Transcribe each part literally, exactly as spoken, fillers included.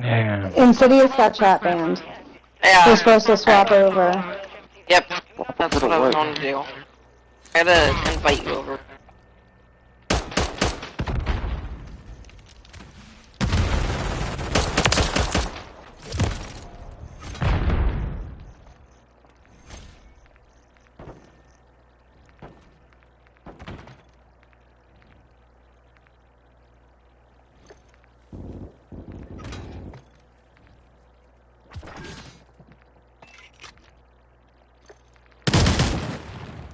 Yeah. Insidious got chat banned. Yeah. We're supposed to swap over. Yep. That's what I was going to do. I had to invite you over.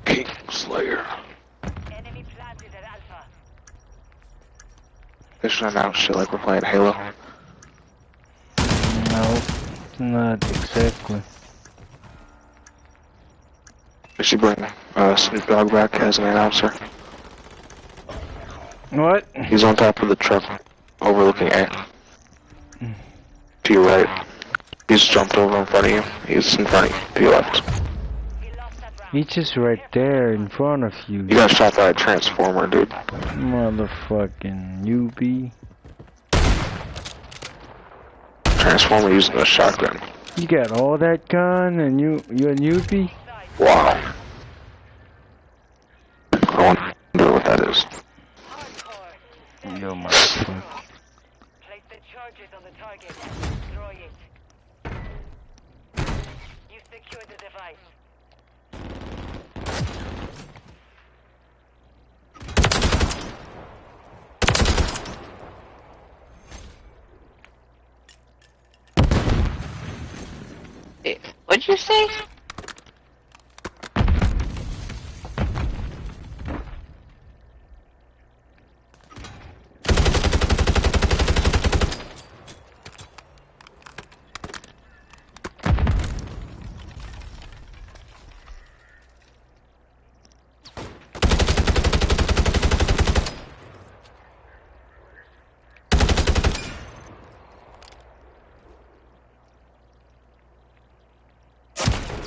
Kingslayer. Enemy planted at Alpha. They should announce shit like we're playing Halo. No, not exactly. They should bring uh, Snoop Dogg back as an announcer. What? He's on top of the truck overlooking A. To your right. He's jumped over in front of you. He's in front of you. To your left. He's just right there in front of you. You got shot by a transformer, dude. Motherfucking newbie. Transformer using a shotgun. You got all that gun and you, you're a newbie? Wow. I wonder what that is. Yo, motherfucker. Place the charges on the target and destroy it. You secured the device. Eh, what'd you say?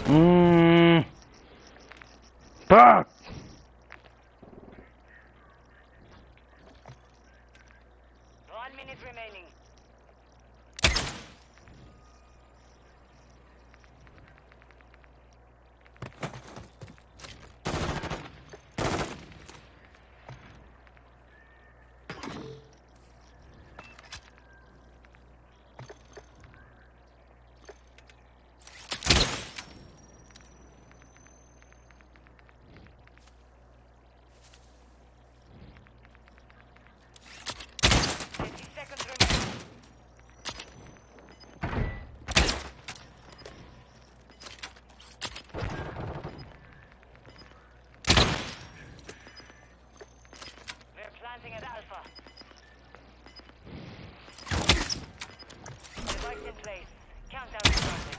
Mm. Fuck! One minute remaining. Fifty seconds remaining. We're planting at Alpha. Device in place. Countdown started.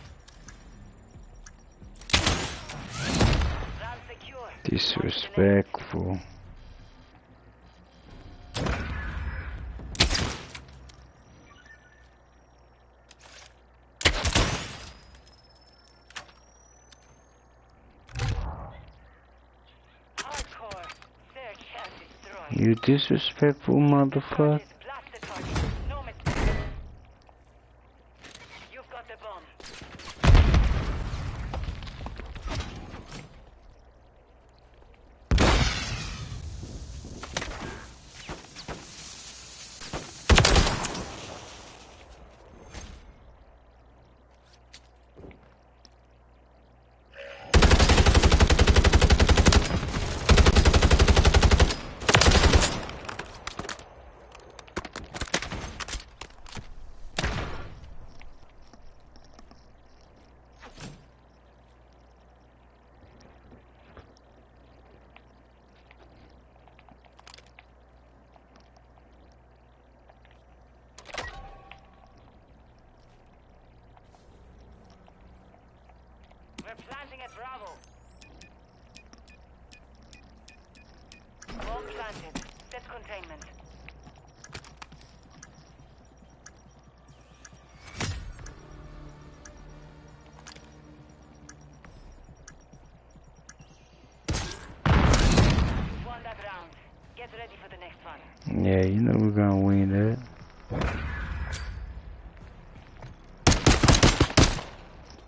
Round secure. Disrespectful. Hardcore. Search and destroy. You disrespectful motherfucker. Blast the target. No mistake. You've got the bomb. We're planting at Bravo. Bomb planted. Set containment. Won that round. Get ready for the next one. Yeah, you know we're gonna win that.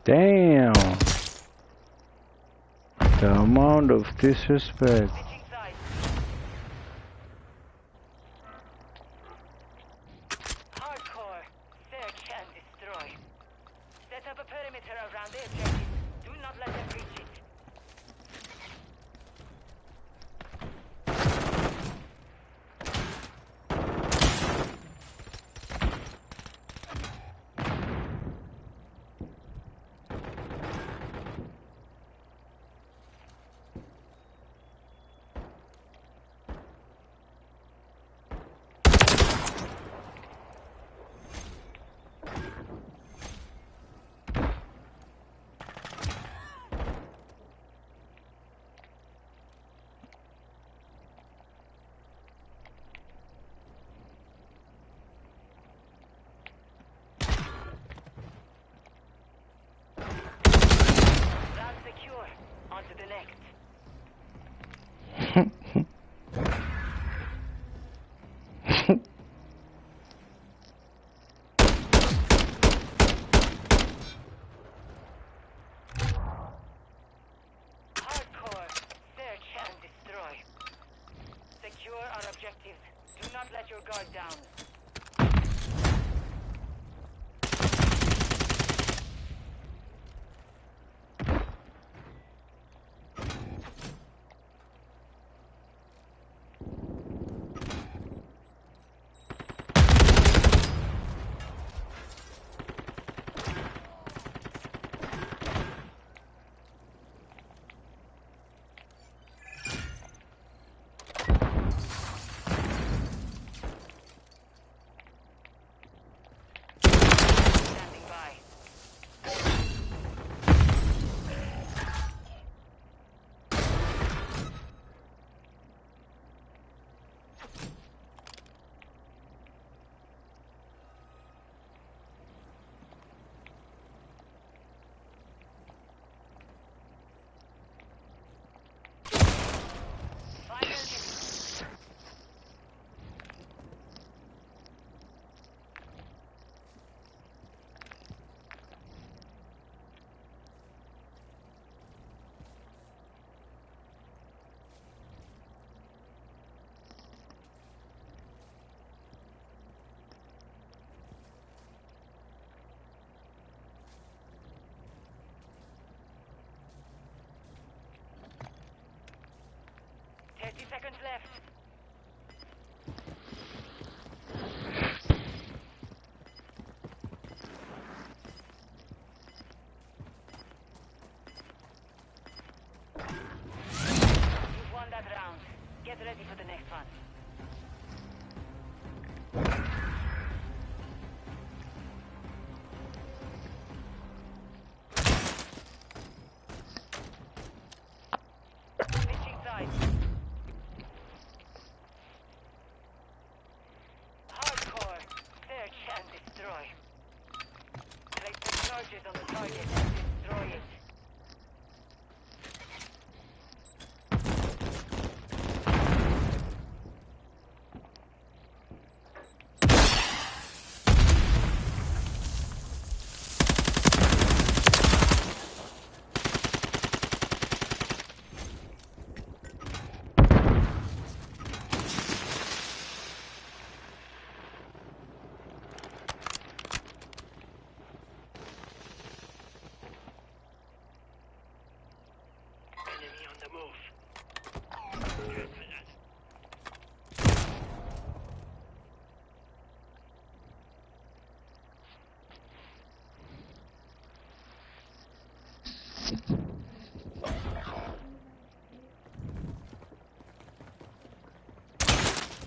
Damn. The amount of disrespect. Switching sides. Hardcore. Search and destroy. Set up a perimeter around the objective. Do not let them reach it. Round secure. On to the next. Hardcore. Search and destroy. Secure our objectives. Do not let your guard down. Standing by. Thirty seconds left. You've won that round. Get ready for the next one. Switching sides. Hardcore. Search and destroy. Place the charges on the target and destroy it. Enemy on the move.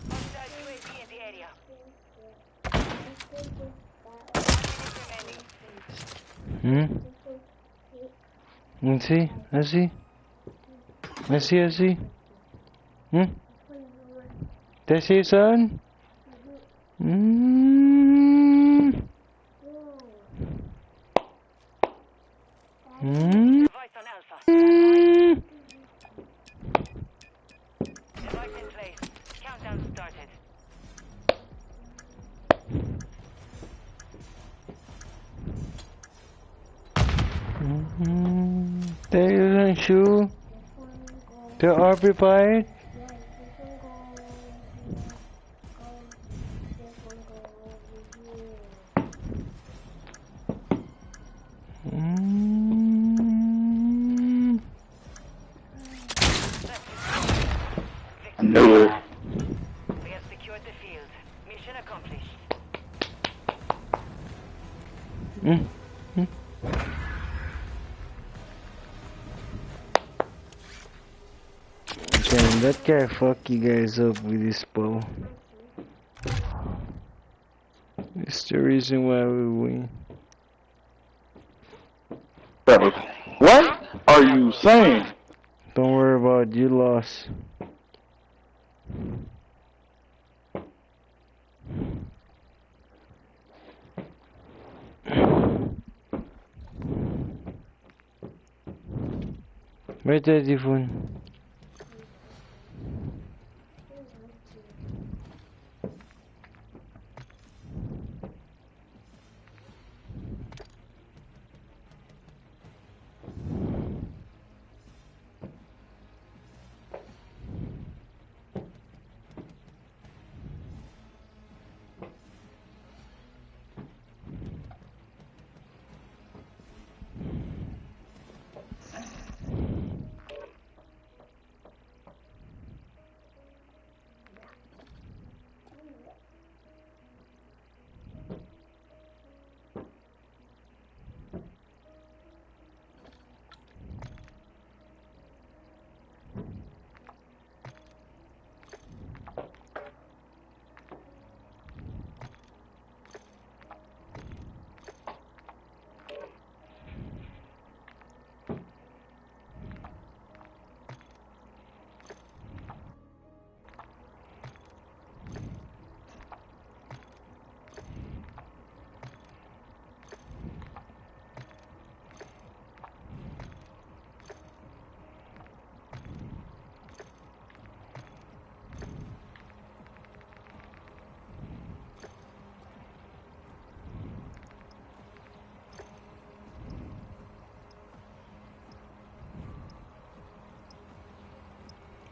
Hostile U A V in the area. One minute remaining. Hmm? Let's see, let's see. Let's see, let's see. Hmm? This is on? Hmm. Hmm. Device on Alpha. Hmm. Device in place. Countdown started. Hey, you don't shoot? The R P five? Mm. No. We have secured the field. Mission accomplished. Mm, mm. Damn, that guy fuck you guys up with his bow. It's the reason why we win. What are you saying? Don't worry about it, you lost. Right there, Difun.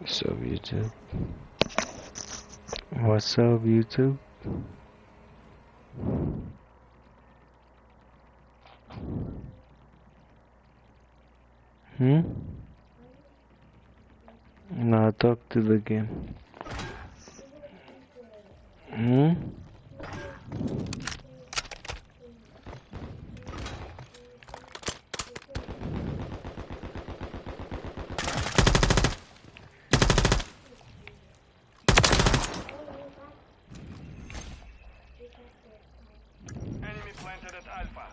What's up, YouTube? What's up, YouTube? Hmm? Nah, talk to the game. Hmm? Enemy planted at Alpha.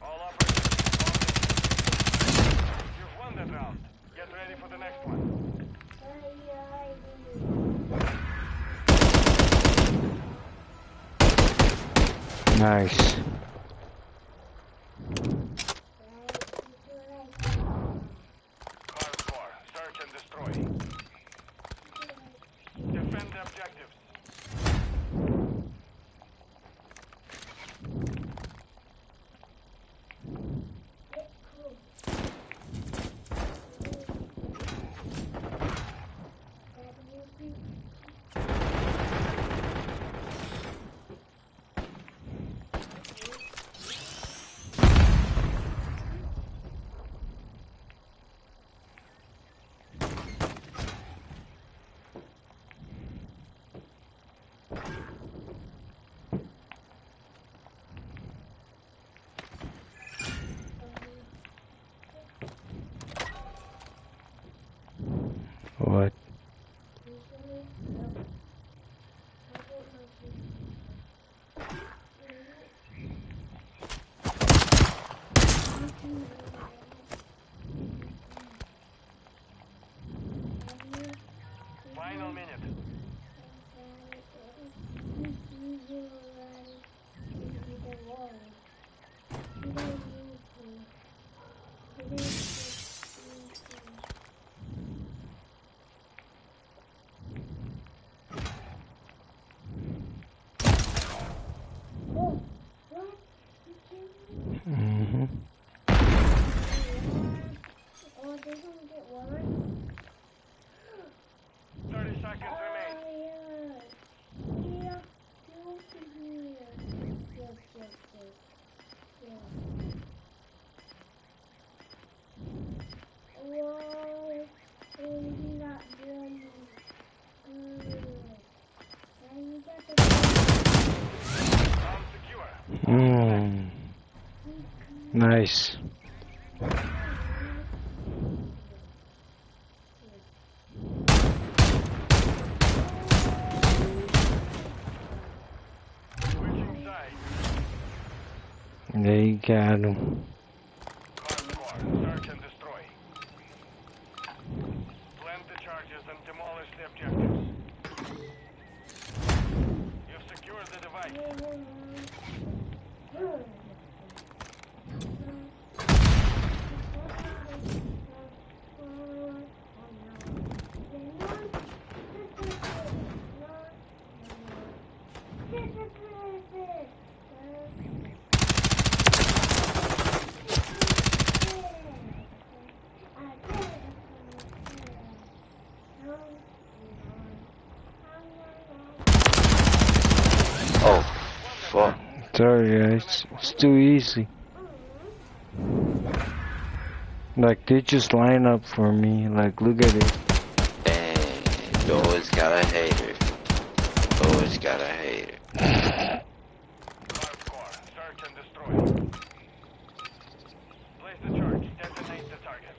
All operators, you've won that round. Get ready for the next one. Nice. Hardcore. Search and destroy. Defend the objectives. What? Final minute. Seconds remain. Mm. Nice. There you got him. Hardcore, search and destroy. Plant the charges and demolish the objectives. You've secured the device. Oh, fuck. Sorry, guys. It's too easy. Like, they just line up for me. Like, look at it. Dang, you always got a hater. Always got a hater. Hardcore, search and destroy. Place the charge. Detonate the target.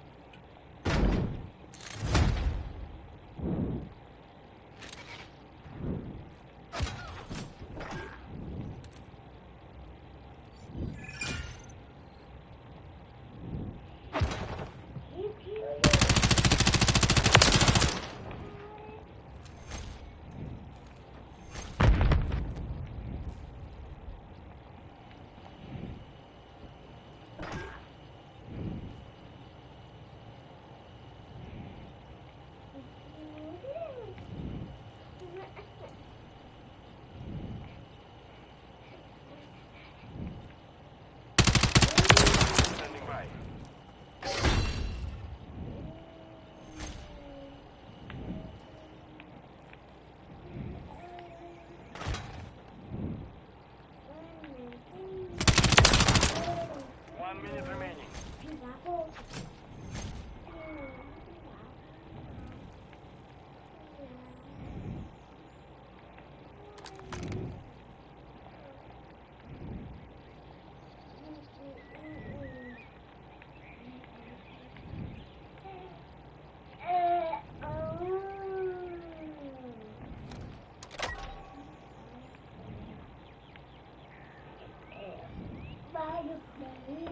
One minute remaining.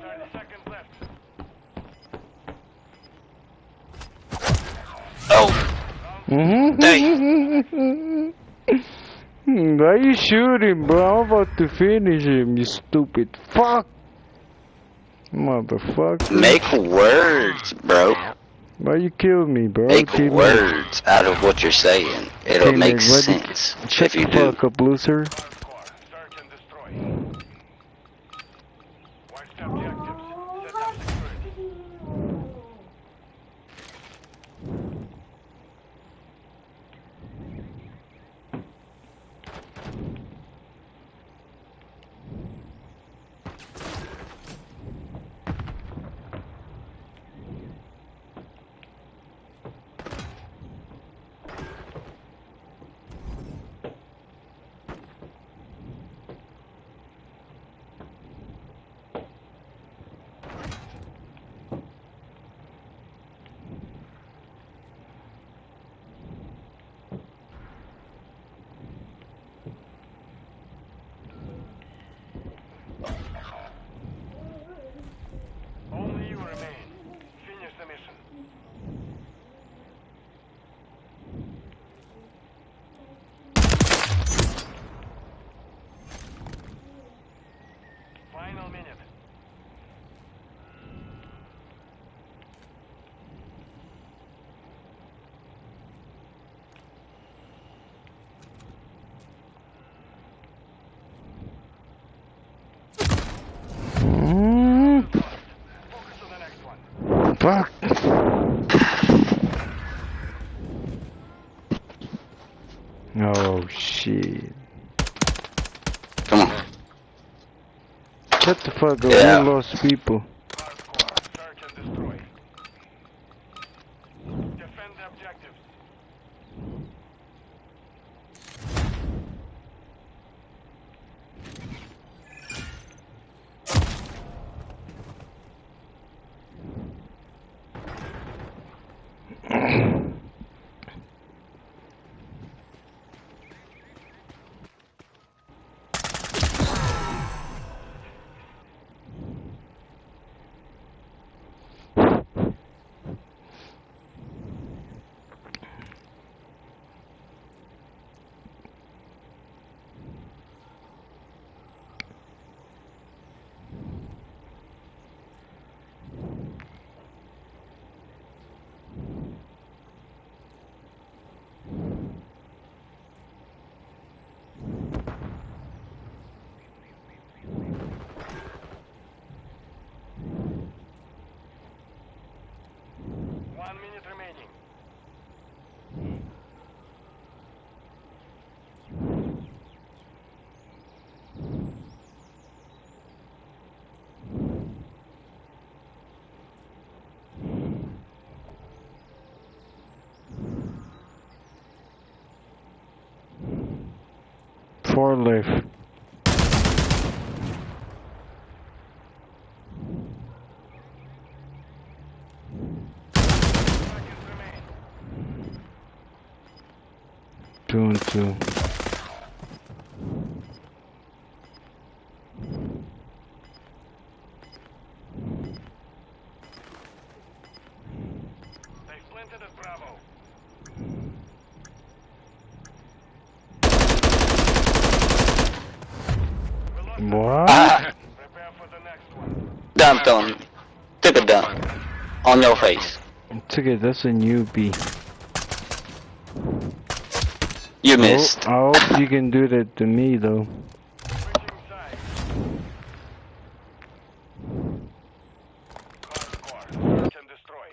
Thirty seconds left. Oh! Mm-hmm. Dang. Why you shooting, bro? I'm about to finish him, you stupid fuck. Motherfucker. Make words, bro. Why you kill me, bro? Make words out of what you're saying. It'll make sense if you do. Shut the fuck up, loser. Only you remain. Finish the mission. Final minute. Mm. Fuck. Oh, shit. Come on. Shut the fuck up. Yeah. We lost people. Search and destroy. Defend the objectives. One minute remaining. Four left. Two and two. They planted at Bravo. What? Ah. Prepare for the next one. Dump on. Take a dump. On your face. It's okay, that's a newbie. You missed. I hope you can do that to me, though. Switching sides. Hardcore. Search and destroy.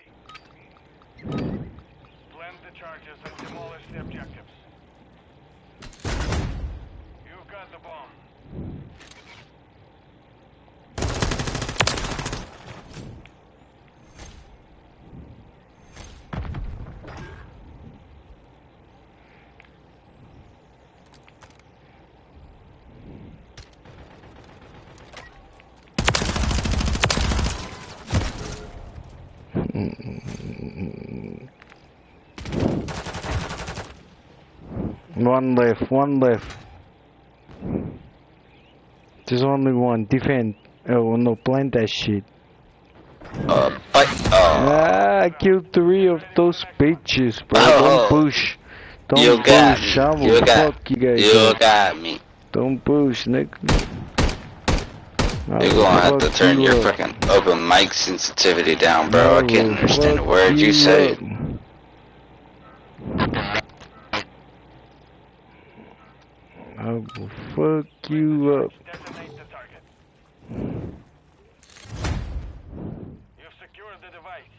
Plant the charges and demolish the objectives. You've got the bomb. One left, one left. There's only one. Defend. Oh, no, plant that shit. Uh, but, uh, Ah, I killed three of those bitches, bro. Oh. Don't push. Don't push. I will fuck you guys up. You got me. Don't push, nigga. You're gonna have to turn your fucking open mic sensitivity down, bro. I can't understand a word you say. I will fuck you up. Detonate the target. You've secured the device.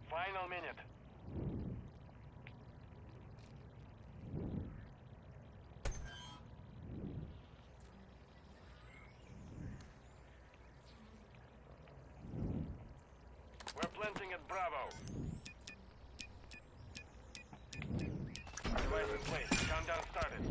Final minute. We're planting at Bravo. Device in place. Countdown started.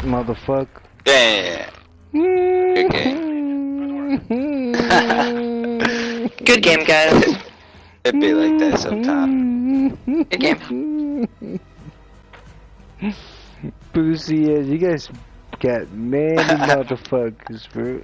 Motherfucker. Yeah. Good game. Good game, guys. It'd be like that sometime. Good game. Pussy ass, you guys got many motherfuckers, bro.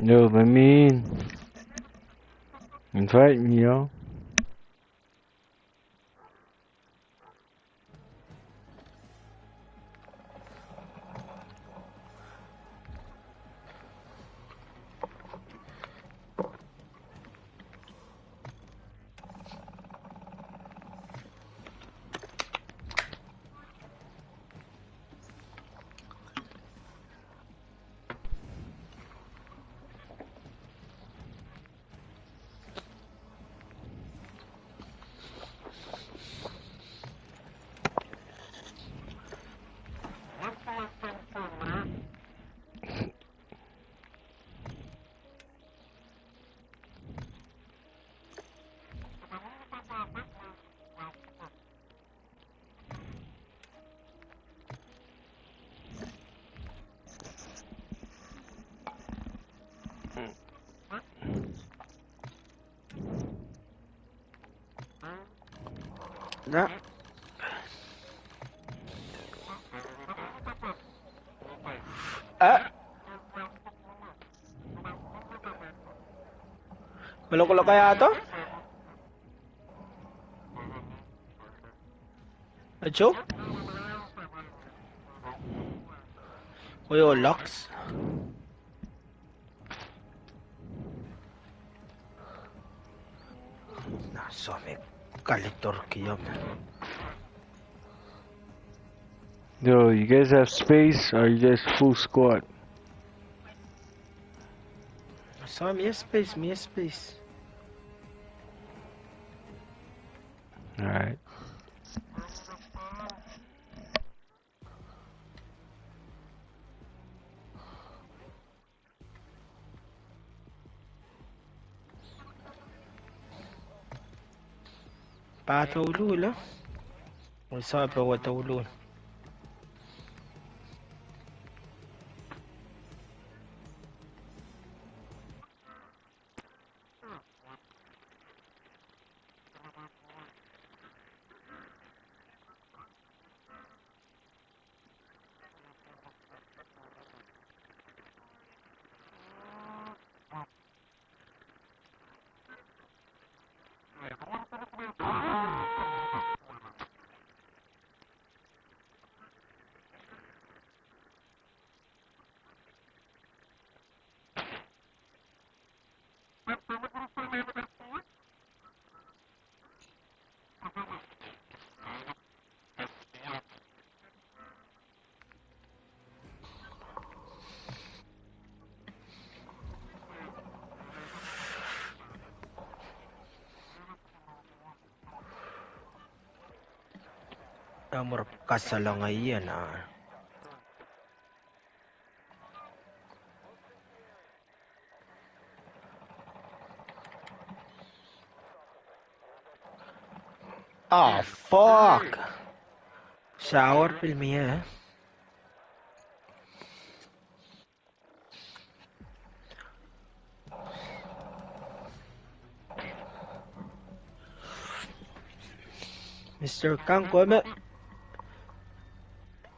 Yo, let me in. Invite me, yo. Na. Ah. Malokolok ah to? Ajo? Oyo locks. Na some kalektor kiyom. Yo, you guys have space? Or you guys full squad? Some, yes, space, me, yes, space. All right. Pa tolu lah. Usa pa wa tolu. Amur kasaloh nga iye na. Ah, fuck. Shower pil mi, eh? Mister Kangkome.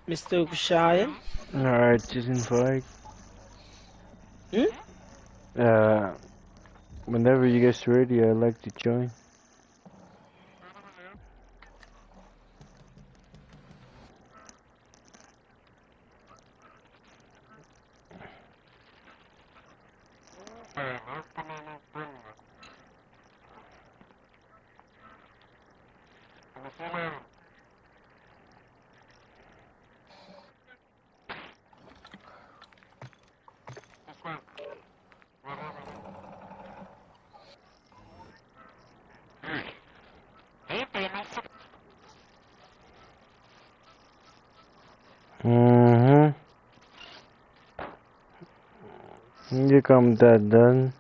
Mister Kushayan. All right, just invite. Hmm? Uh, whenever you guys ready, I'd like to join. Mm-hmm. You come that done.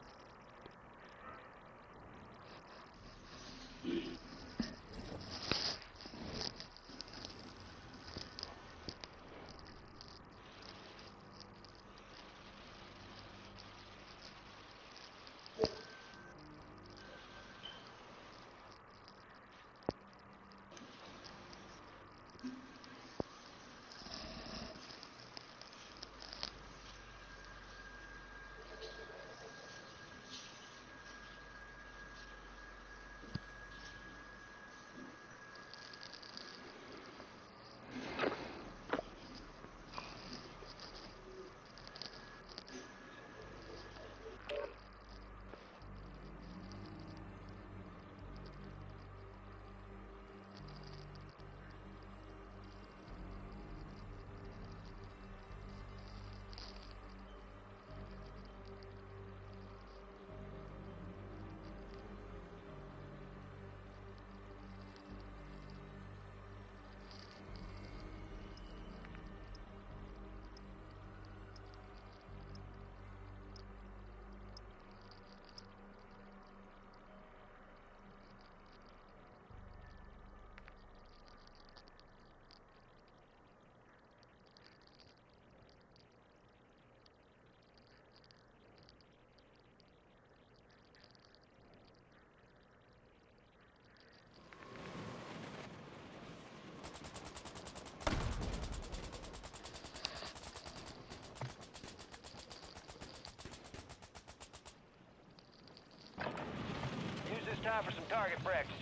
Use this time for some target practice.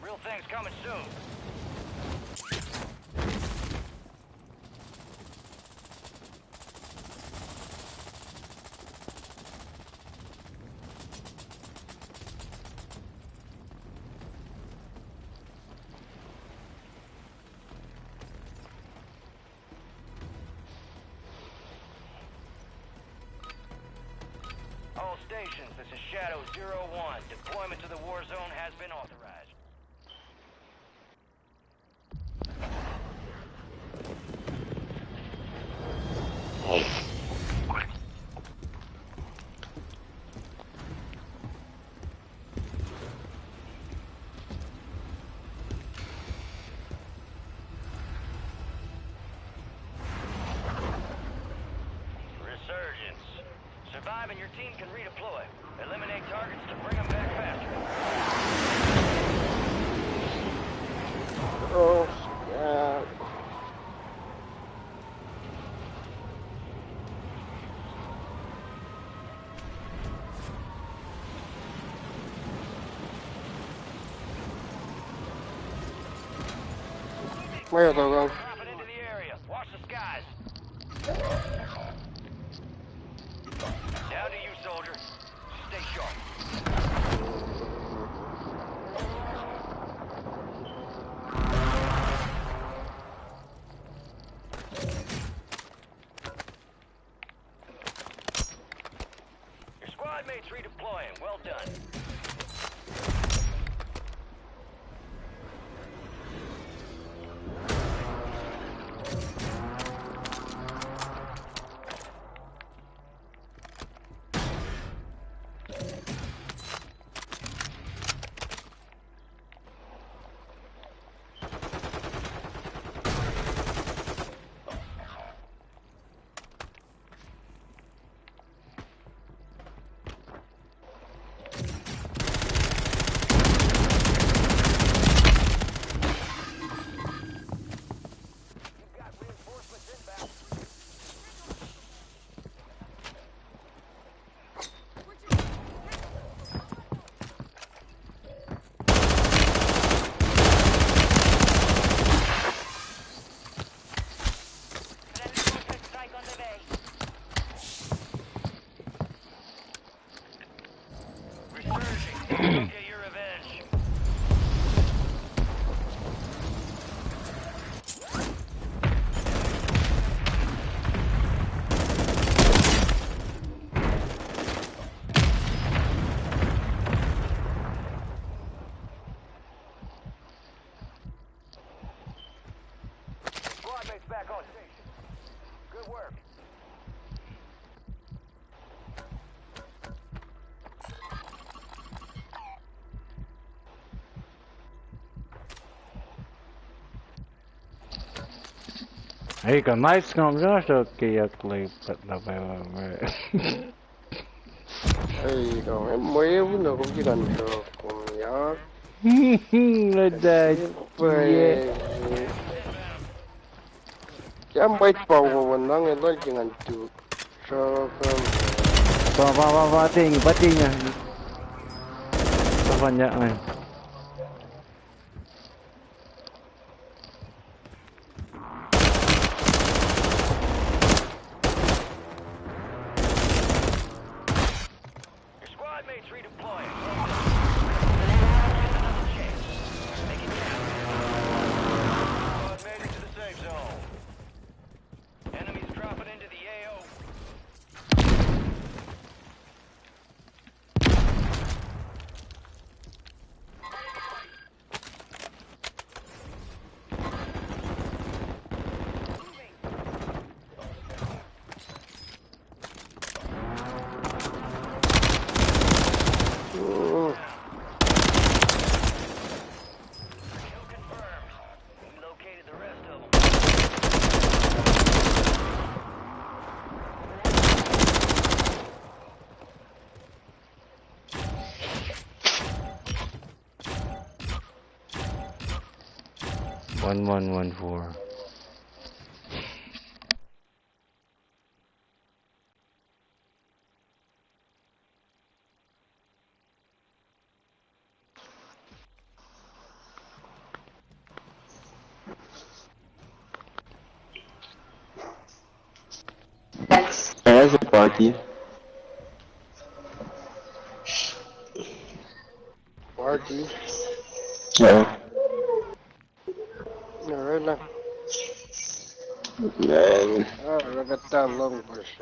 Real thing's coming soon. All stations, this is Shadow Zero One. Deployment to the war zone has been authorized. Resurgence. Survive and your team can redeploy. Eliminate targets to bring them back faster. Oh, snap. Where the road? Dropping into the area. Watch the skies. Down to you, soldier. Stay sharp. Your squad mates redeploying. Well done. Get your revenge. Squad mates back on station. Good work. Ei, ka nice ngam josh, okay, yak lay pat na pa. Ei, ka mwe mwe uno kom ki kan josh kom yak. That, yeah. Kiam bait pa wo won nang elol ki ngan tu. Shotgun. Pa, pa, pa, pa, ting, pa, ting. Pa, pa, nya, eh. Your squad mates redeploying. Well done. Another chance. Make it count. Squad made it to the safe zone. Enemies dropping into the A O. One one one four. That's a party. Party? Yeah. Alright lah. Man. Ah, look at that long push.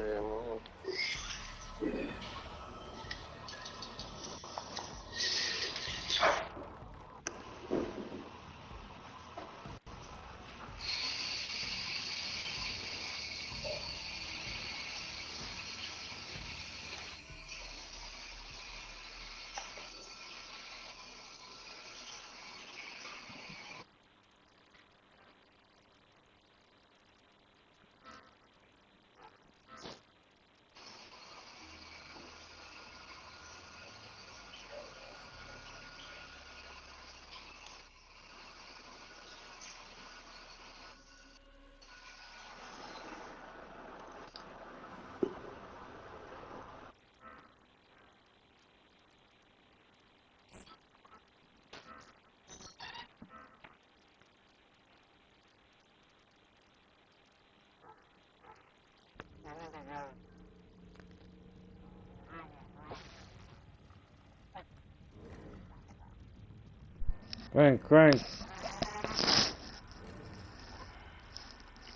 Crank, crank.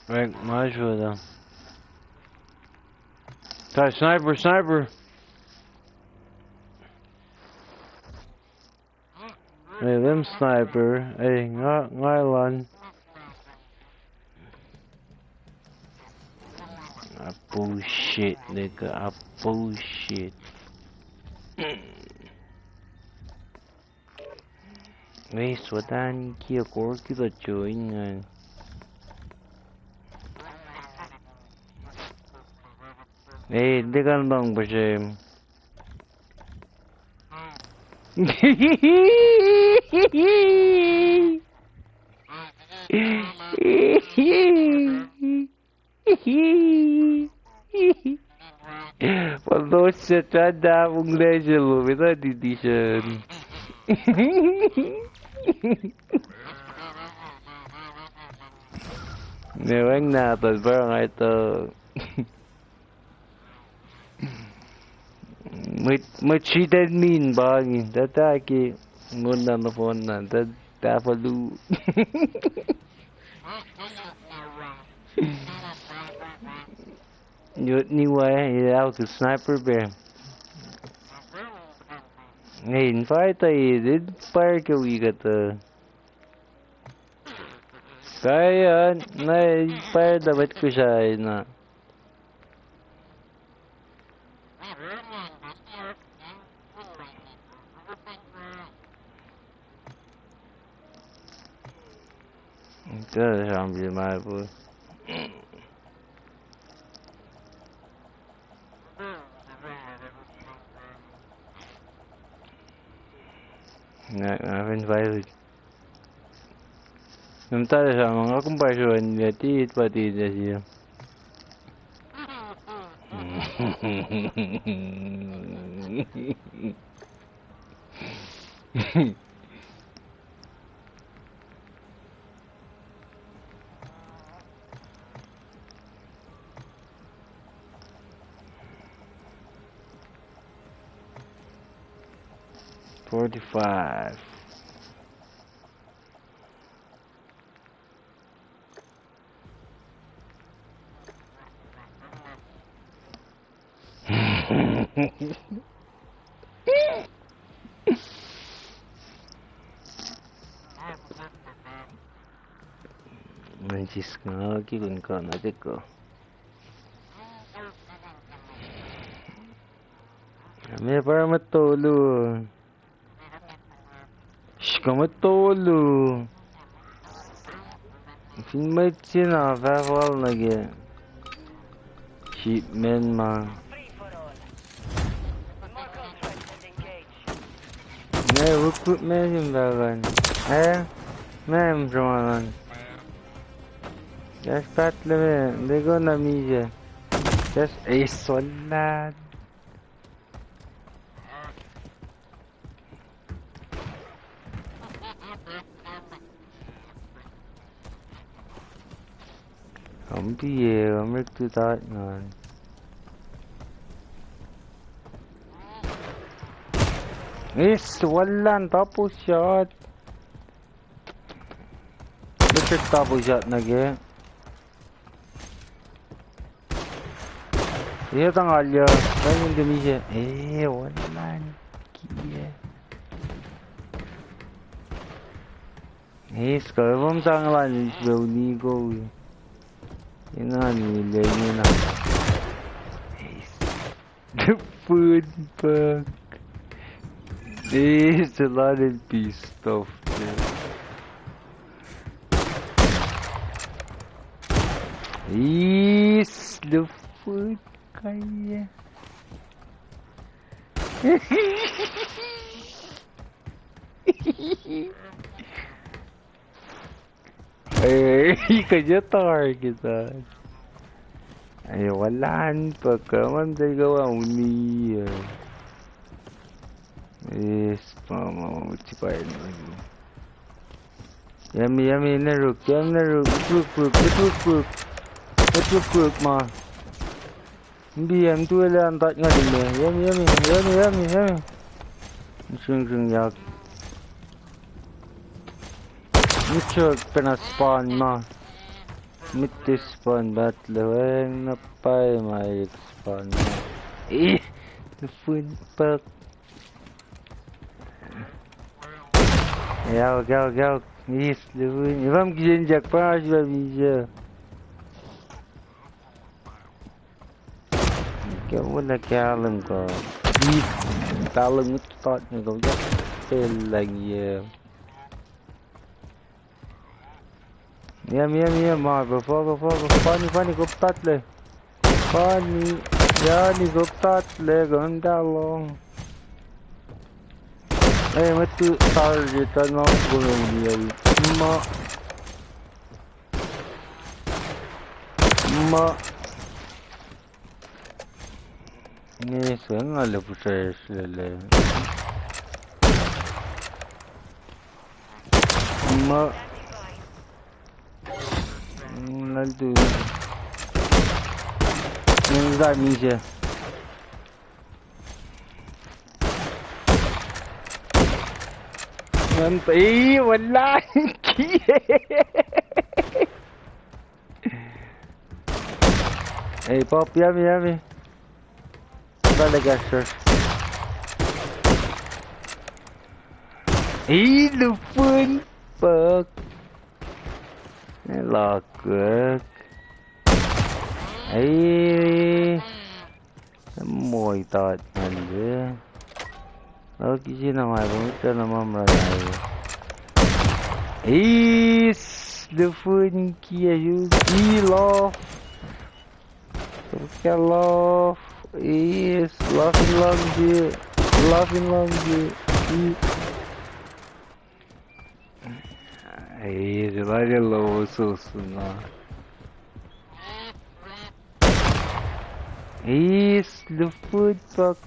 Crank, ma shuh da. Try sniper, sniper. Hey, them sniper. Hey, nga, nga lan. Ah, bullshit, nigga. Ah, bullshit. Hey, sweat an kia kor kita join ngan. Hey, they got long, but, um, Well, those shit, try that one later, little bit of edition. Ne weng na, but bro, I thought. Mwet, mwet sritacl min pa inge, tuh tuh ke, ngun na nohfohn na, tuh tahfuhlu. Yot ni wa, eh, el ke sniper pac. Nge in fight uh, el, el fire ke wi kuht uh. Kai an, na el fire da mwet Kosrae na. Ita sramsram ma po. Nga, nga fin fire. Nga muhta sramsram, nga kom pa sruan, nga tit pa tit na siya. Forty-five. Manchis nga ki kun kana teko. Me para matolu. Shka matolu. Fin mwet se na fahfal nuh ke shipment ma. Ne recruitment in bagan. Eh? Mem sramanan. Just pat leme. They gonna miss you. Just a solid. Kom piye, kom rek tu tat ngan. Is, wallan, double shot. Let's take double shot nuh ke. Iya tangal ya, kan in demise. Eh, wallan. Kiye. Is, ka bom tangal an, is bel ni go. Ina ni le ni na. Is. Food pack. Is a lot of peace stuff there. Is the food kaya. Eh, ikaja target ah. Ai, wallan pa kaman dai gawa uni. Yes, mama, uchipain lagi. Yami, yami, neruk, yami, neruk, ruk, ruk, ruk, ruk. Ruk, ruk, ma. Mbi, em, tu ele antat nga lime. Yami, yami, yami, yami, yami. Sing, sing, yak. Mchok pena spawn ma. Mit spawn bat leweng na pai ma ek spawn ma. Eh, the fun pak. Yauk, yauk, yauk. Is the fun. Ivam kijen jak pa asla bija. Ke wala ke alem ka. Talem ngut tot ne ka. Fel lang ye. Yam, yam, yam, ma, ba, fa, ba, fa, ba, funny, funny, go tatle. Funny, yani, go tatle, go ndalong. Eh, ma tu target, ano, go, go, go, ma. Ma. Nge se nga le pusaes lele. Ma. Ngal tu. Nge za mi se. Ngan pa-, ei, wala. Ei, pop, yummy, yummy. Pala gasher. Ei, lufun. Fuck. Ei, lakuk. Ei. Moi tat ngan de. Lal kisi na ma pun ka na ma mra na. Is lufun kia yus ilo. Ka lof. Is lufun lungji. Lufun lungji. Is. Ei, se lal ke losus na. Is lufut pak.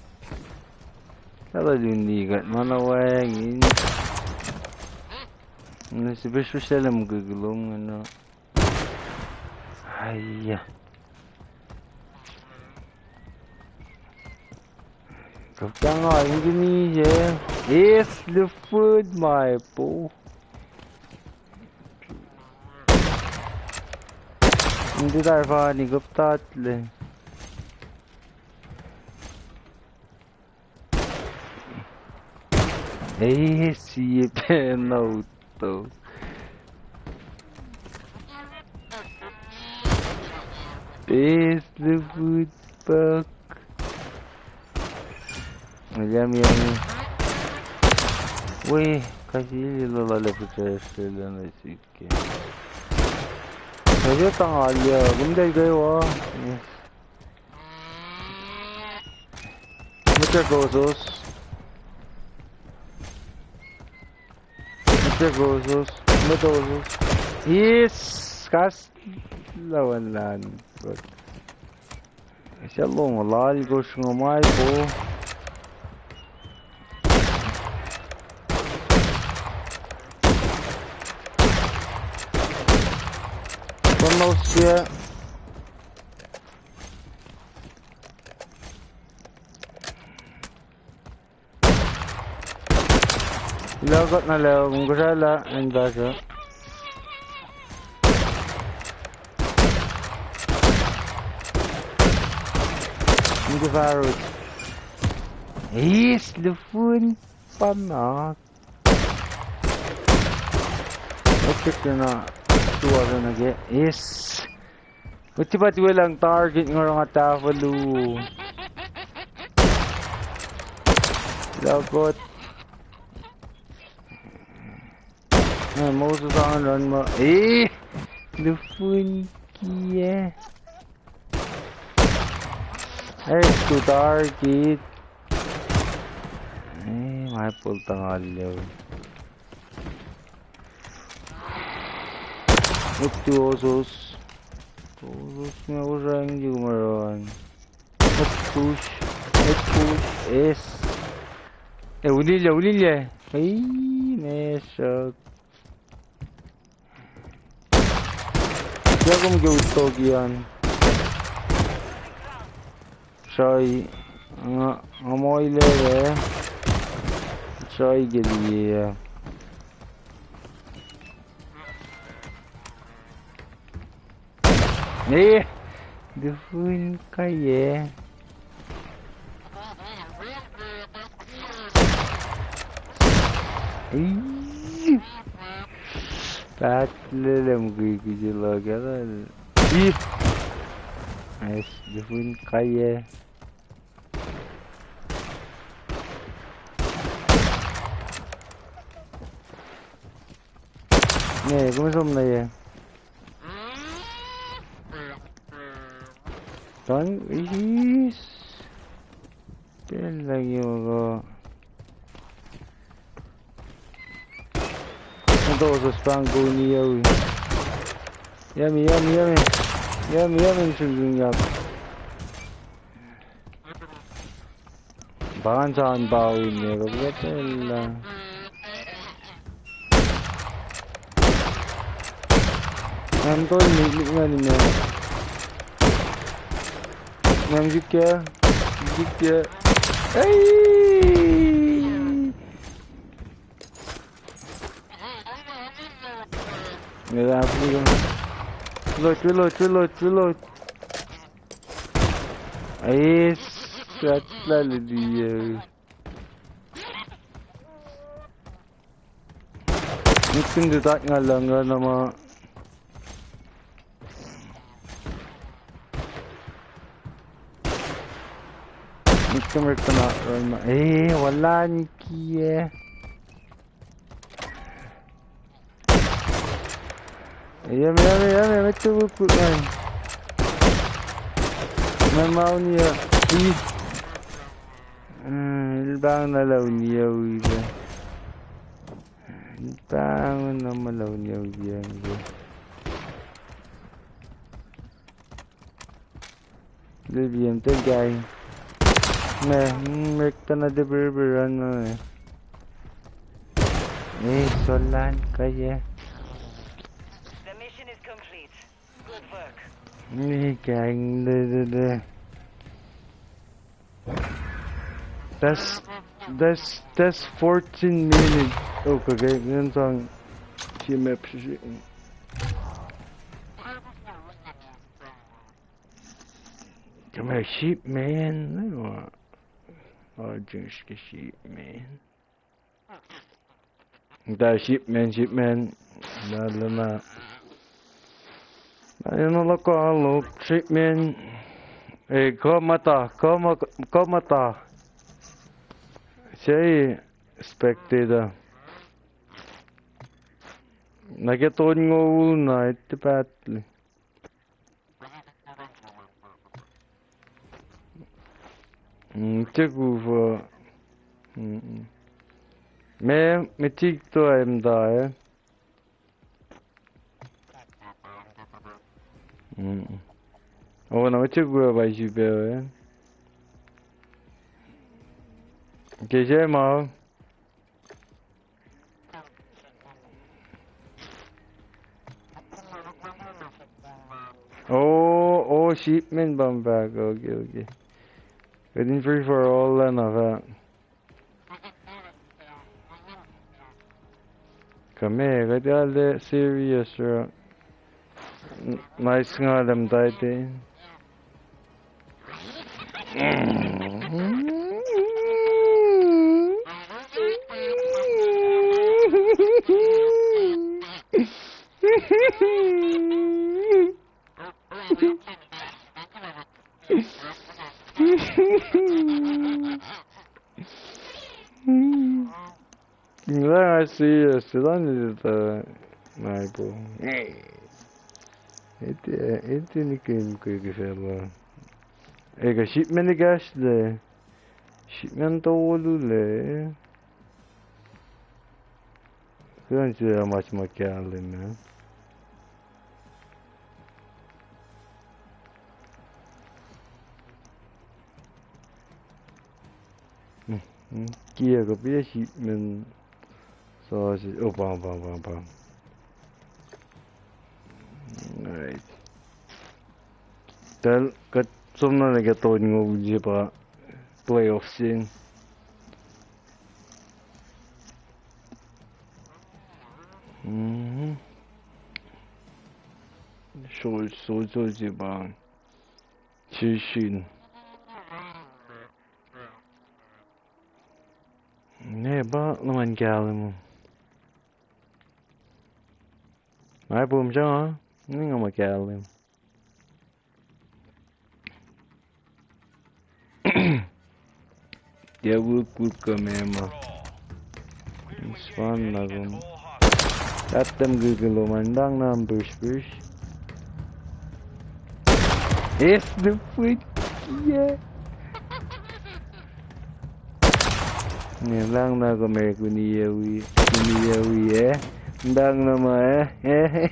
Kala lun ni kat mana wangin. Na sibis selem gugulung na. Aiya. Kaptang a ingini ye. Is lufut my po. Hindi tar fani kaptatle. Ei, sie pen na utto. Pes lufut pak. Yummy, yummy. Weh, kasi lilo lale putra sele na sike. Kasi tangal ya, gundal gaiwa. Yes. Mete gosos. Mete gosos. Mete gosos. Yes, kas lawan lan. But Ese long lal kos ngo mai po. Kono sie. Lagot na leo, mungkosala, and back up. Mungko farut. Is lufun panak. Otik na tuwa na ke. Is. Uti pa tiwelang target nga ranga tafalu. Lagot. Eh, Moses on run ma. Eh, lufun kia. Eh, tu target. Eh, ma pol tangal leo. Utu osos. Osos me orang ju maran. Utush. Utush. Es. Eh, ulilya, ulilya. Ei, me shot. Yakum ke utok ian. Shai, nga, nga moile le. Shai ke liye. Eh, dufun kaye. Ei. Pat lelem kui kui je log ala. Ih. Nice, dufun kaye. Ne, kom som na ye. Tan is. Pacl lagi mako. Ito sos pang kuni yawi. Yummy, yummy, yummy. Yummy, yummy, sung sung yak. Pangan saan pawi ne ko pacl la. Ngam tol ni, ni, ngam ni me. Ngam jikya, jikya. Ei! Reload, reload, reload, reload. Ace, that's la liliye. Nihkihn tuh tak nga luhngse na ma. Nihkihn rekena run ma. Eh, wala niki eh. Yum, yum, yum, yum, ito wukuk man. Man ma uni ya. Ih. Eh, el bang na la uni ya wi ba. Bang na ma la uni ya wi ya. Lil B M tel guy. Me, mm, mek tana de berber an ma me. Eh, solan kaya. The mission is complete. Good work. Eh, gang, de, de, de. That's, that's, that's fourteen minutes. Oh, okay, okay, then song. She map, she, she. Come here, sheep man. Oh, just sheep man. That sheep man, sheep man. La, la, la. Ayun na lokoalok, sheep man. Eh, komata, koma, komata. Say, spectator. Na ke ton ngo ul na, iti patli. Mm, check over. Mm, mm. Me, me check to em da, eh. Mm, mm. Oh, na me check over by Jubel, eh. Ke je ma. Oh, oh, shipment bump back. Okay, okay. Waiting free for all and of that. Come here, get out of there. Serious, bro. Nice nga dem tight. Nga serious, sila nito ta naipo. Ete, ete nikim ke ke fela. Eka shipment ikash le. Shipment tolu le. Kulan sila mas ma kalim, eh. Hmm, hmm. Kia ka pia shipment. So, si, oh, bam, bam, bam, bam. Alright. Tal, kat som na nag ton ngo uje pa playoff sin. Mhm. Sol, sol, sol, je bang. Shishin. Ne ba naman kalim. Ai pum sanga, ninga ma kalim. Dia wuk wuk ka mema. Span na kum. Tatem gigilo man dang nam push push. Is the foot. Yeah. Ne, bang na kom, eh, kuniyawi, kuniyawi, eh. Bang na ma, eh, eh.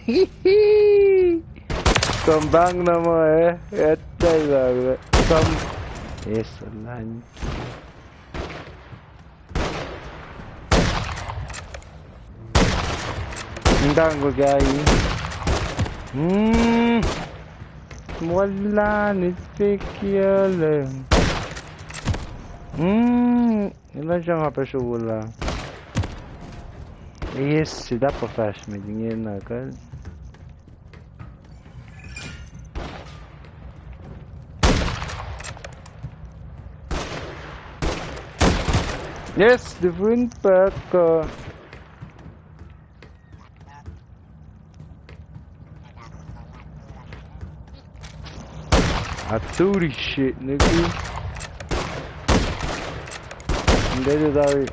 Kom bang na ma, eh, eh, tell bang na. Kom, eh, salan. Bang ko gai. Hmm. Wala ni tekiyac. Hmm. Ina siya nga pa sula. Yes, sida pa fast me ingena kal. Yes, different pack, uh, Aturi shit, nigga. Ndede tari.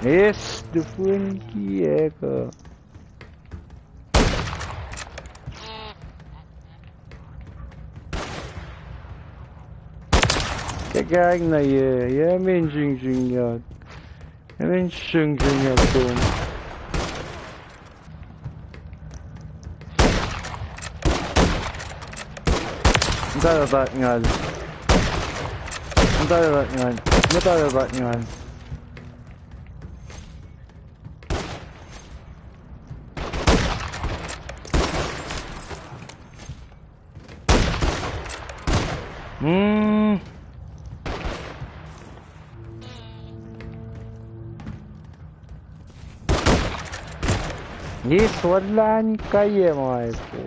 Yes, different kiek, uh. Kekang na ye, ye min jing jing ya. Ye min jing jing ya tum. Mutala tak ngal. Mutala tak ngal. Mutala tak ngal. Hmm. Yes, walan kaye mai po.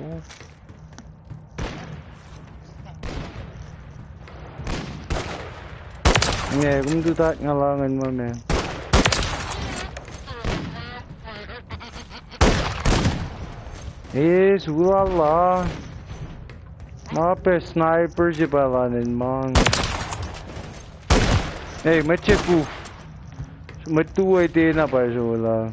Nge, kom tutak nga langan ma me. Eh, sulala. Ma pe sniper si pa lanin mang. Hey, mwet se kuf. Mwet tu ai tena pa sula.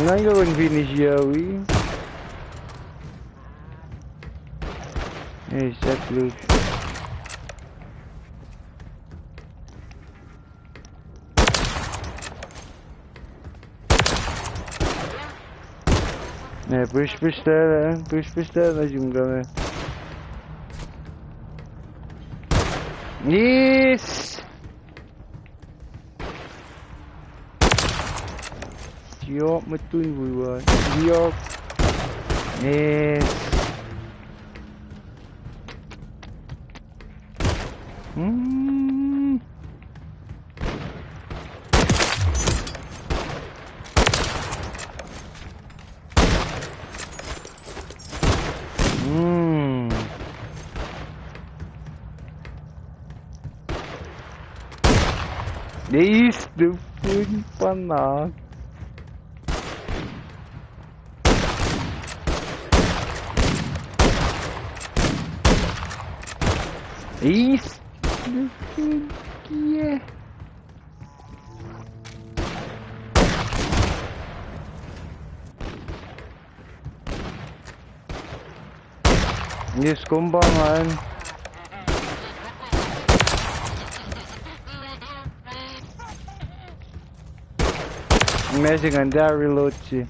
Nga go in finish yawi. Hey, set loot. Ne, push, push there, eh? Push, push there, na jim kame. Yes! Yok, matun buwa. Yok. Yes. Hmm. Hmm. Eis the fun pana. Eis the fun kia. Yes, kom pa ngan. Amazing, and that reload si.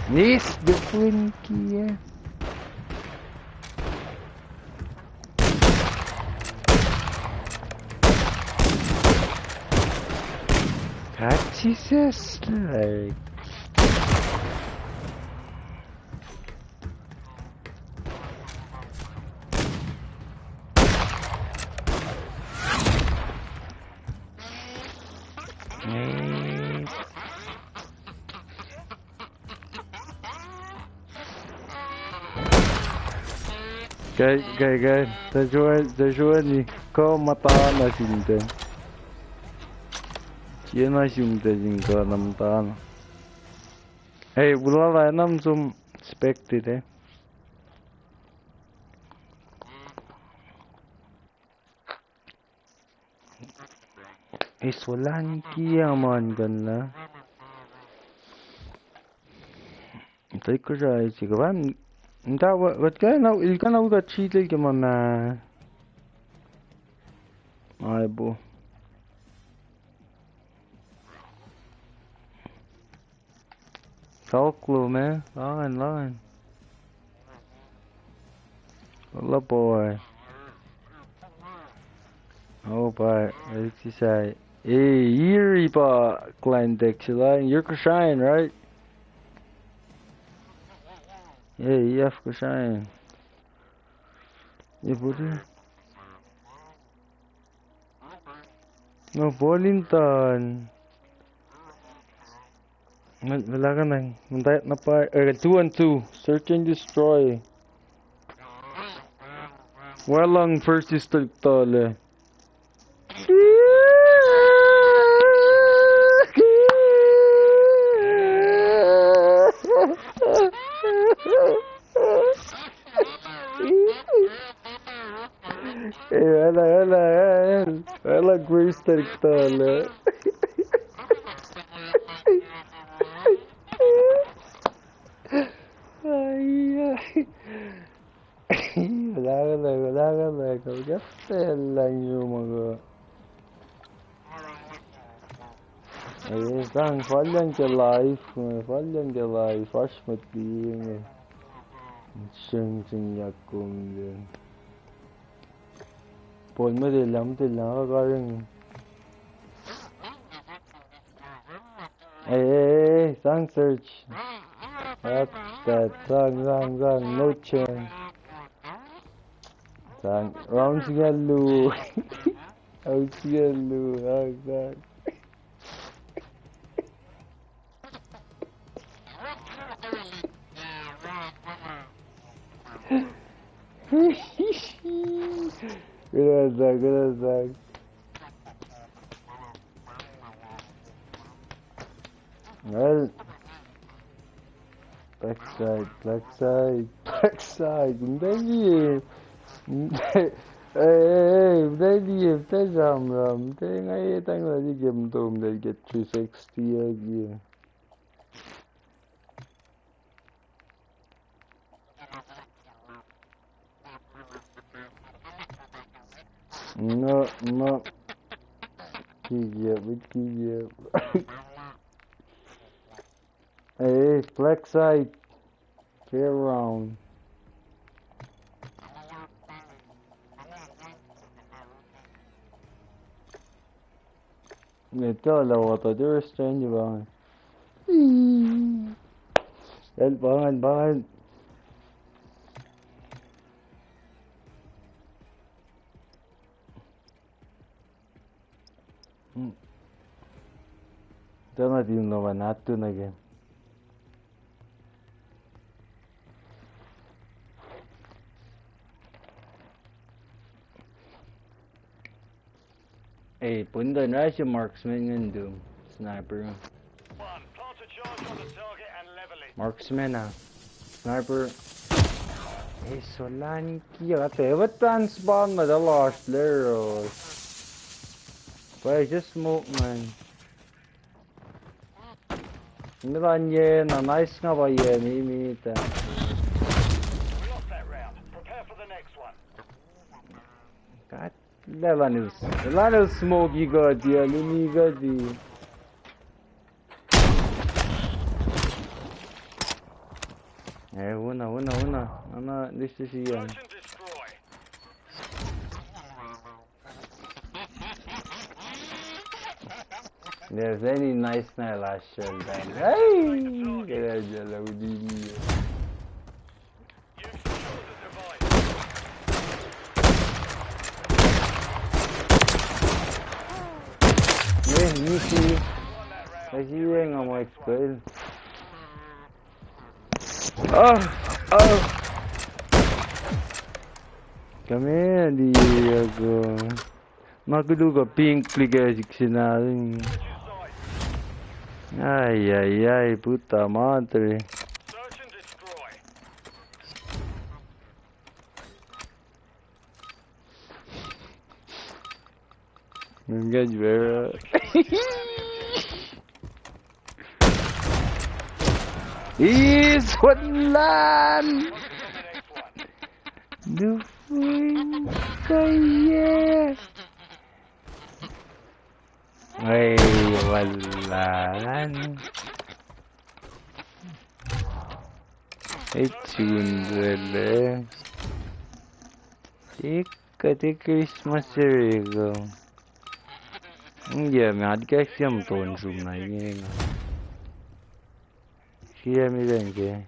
Nis the flinky, eh? God, Jesus, like. Kai, kai, kai. Tuh sruwa, tuh sruwa ni. Kuh muhta na sinte. Sie na sinte sin kuh na muhta na. Hey, wulala enam som spected, eh. Iswalan kiyaman gunna. Tari kuh srah isi kuh pa. Nta wa-, wat kuh na, el kuh na wi kuht sritacl ke ma ma. Ai bo. Kalklo, man. Langan, langan. Wala boy. Oh, boy. Alexis, I. Hey, Yuri pa Clan Dex, you're Kushayan, right? Hey, E F Kushayan. Ipuli. No, Polinton. Mel-, melakanang. Mendayat na pa, eh, two on two. Search and destroy. Walang versus Toltole. Eh, ala, ala, ala, ala, Grace Toltole. Ai, ai. Wala, wala, wala, wala, wala, wala, wala, wala, wala. Eh, sang, falyan ke live, eh, falyan ke live, oasr mwet liye, eh. Sing, sing, yakum, eh. Pon mwet elam, elam, karing. Hey, hey, hey, sang search. What the, sang, sang, sang, no chance. Sang, round singucul luo. Round singucul luo, sang, sang. Good one, sang, good one, sang. Well, backside, backside, backside. Mtali. Hey, hey, hey, mtali, mtali, ram, ram. Mtali, nga e tang lagi game to, mtali get three sixty lagi. No, no. Kiye, with kiye. Hey, flex side. Fair round. Nge, tala wata, there is change ba. Yan, pangan, pangan. Hmm. Tana team no man, not to again. Ei, pun dun rashi marksman ngan do. Sniper. Marksman ah. Sniper. Ei, solan kia kate. Ewe tan spawn ma da lost leros. Pwacye, just smoke, man. Milan ye na nice nga ba ye ni mi ta. We lost that round. Prepare for the next one. God, Lanus. Lanus smoky god, yeah, lini god, yeah. Eh, una, una, una. Ana, this is Ian. Search and destroy. There's any nice night last year, then. Hey! Kena jala udini. Eh, easy. Kasi yang ama explain. Ah, ah. Come here, Diego. Ma kudu ka pink like six na. Ai, ai, ai, puta madre. Mengaj vera. Is what lan. Dufui kaya. Ai, walan. Ei, tune lele. Tik, tik Christmas ere go. Inge, me ad kaksiam ton sum na inge. Siya mi lenge.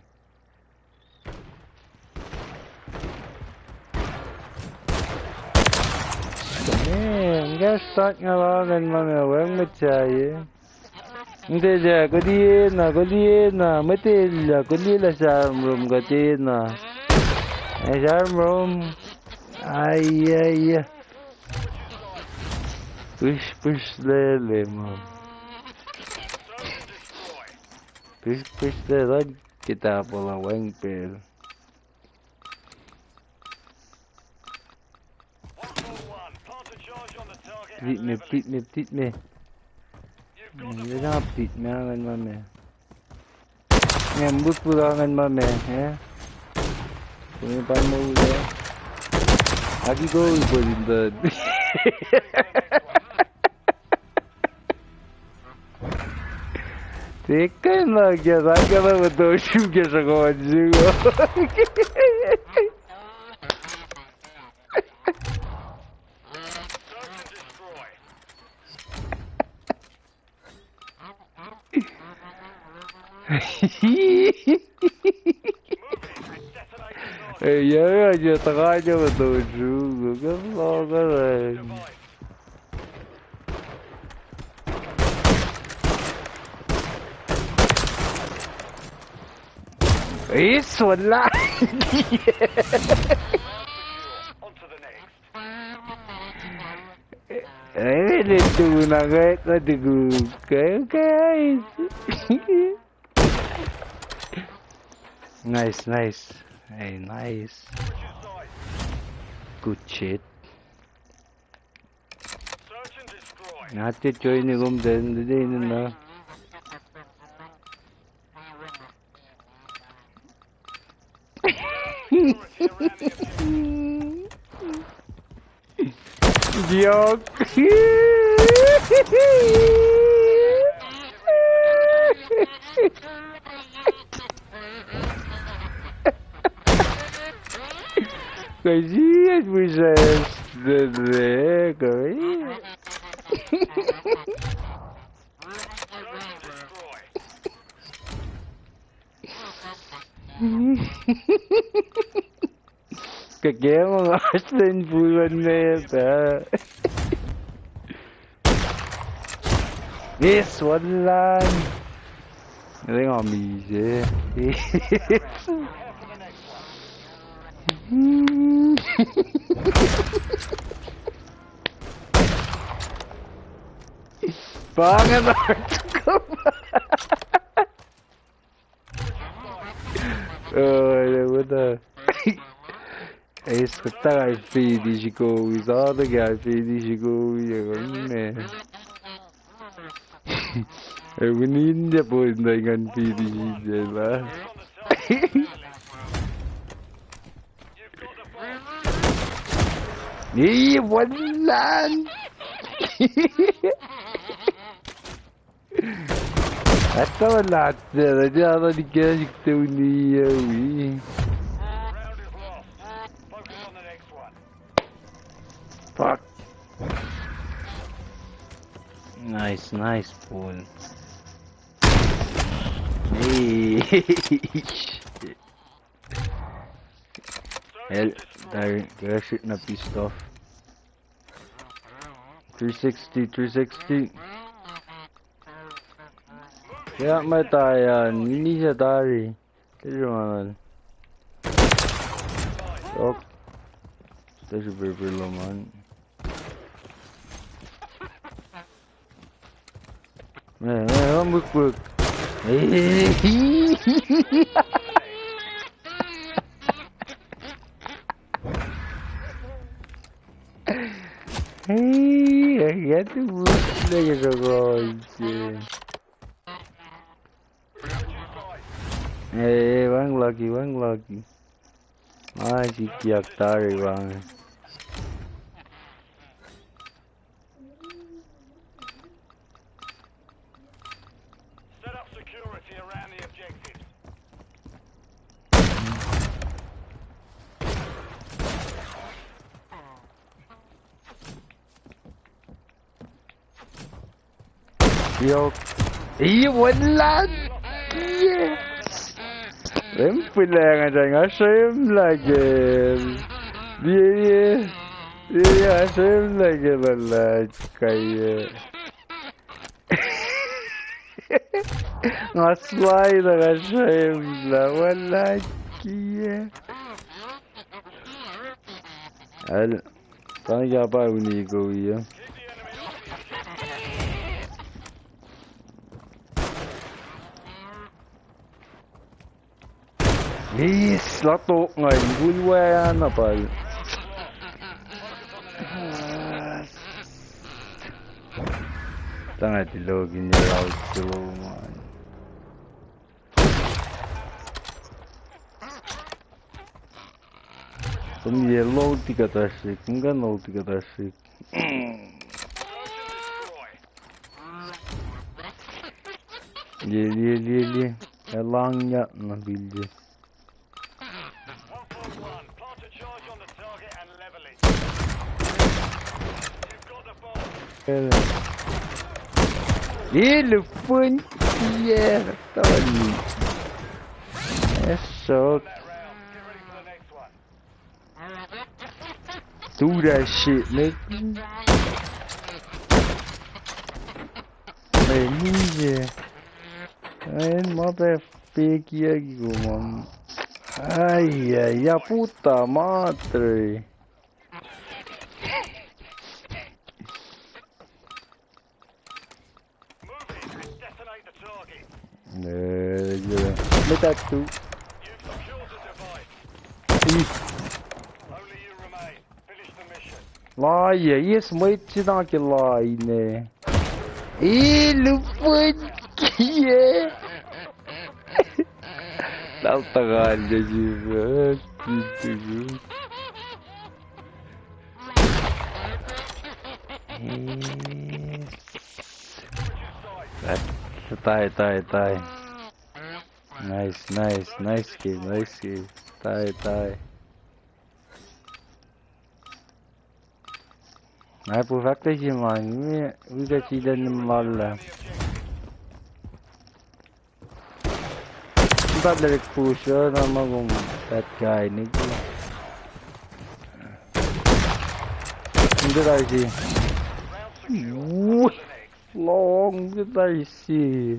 Nga start nga la ngan ma me wacng mwet saye. Nte lah, koliena, koliena, mwet elyah, koliela sarmrom kuhtena. Ac sarmrom. Ai, ai, ai. Pihs, pihs lele ma. Pihs, pihs lele, kita pala wacng pacl. Pit me, pit me, pit me. Nga na pit me, angan ma me. Nga mut pula angan ma me, eh? Kung pan mo ule. Aki go, go din dad. Tekan lah, kya, tak kya lah, betul sum kya sekolah juga. Eh, ya, ya, ya, tak aja betul juga. Kya lah, kya lah. Is wala. Eh, le tu na kai ka tu ku kai, guys. Nice, nice. Hey, nice. Good shit. Nga te join kom den de na. Joke. Kasiat wisas de de koi. Kake ma nga slen pulan me pa. Yes, one line. Ring on me, eh. Pangan article. Oh, what the? Ace, what the guy finish go? Is all the guy finish go? Yeah, man. Eh, we need the boy in the gun finish, yeah, man. Hey, one land. Ata wala, ata wala, ata wala, ata wala. Fuck. Nice, nice pull. Hey. Hell, tari, kena shoot na pissed off. Three sixty, three sixty. Kena ma tayan, ini sa tari. Tari man. Ok. Tari berber lo man. Eh, eh, oh, muk, muk. Hey, I got the muk. Look at the boys, yeah. Eh, eh, wang lucky, wang lucky. Ah, si kiak tari wang. Set up security around the objectives. Yo. Ih, wala. Yes. Rem pula nga jai nga srem lagi. Ye, ye. Ye, ye. Asem na ke luhlahp kaye. Nga slide na nga srem na wala kiye. Al, tani ka pa uni ko iye. Yes, latok nga in gulwa na pal. Tanga tilogin ya raut silo man. Kom ye lol tikatasrik, nga lol tikatasrik. Ye, ye, ye, ye. Elang ya na bilje. Elefant. Yeah, tony. Esok. Do that shit, nigga. Man, ninja. Man, ma pa fake ya ki ko man. Ai, ai, ya puta madre. Move in and decimate the target. Nö, nö. Mid that too. You've secured the device. Ih. Only you remain. Finish the mission. Laie, yes, mwet sina ke laine. Ih, lupun kie. Tal tangal ya jibe. Kitu. Yes. That, tie, tie, tie. Nice, nice, nice game, nice game. Tie, tie. Ai, pu fakta si man, mi, mi ka si dan nim lalla. That lyric push, uh, na ma kom that guy, nigga. Hindi tayo si. Woo! Long, hindi tayo si.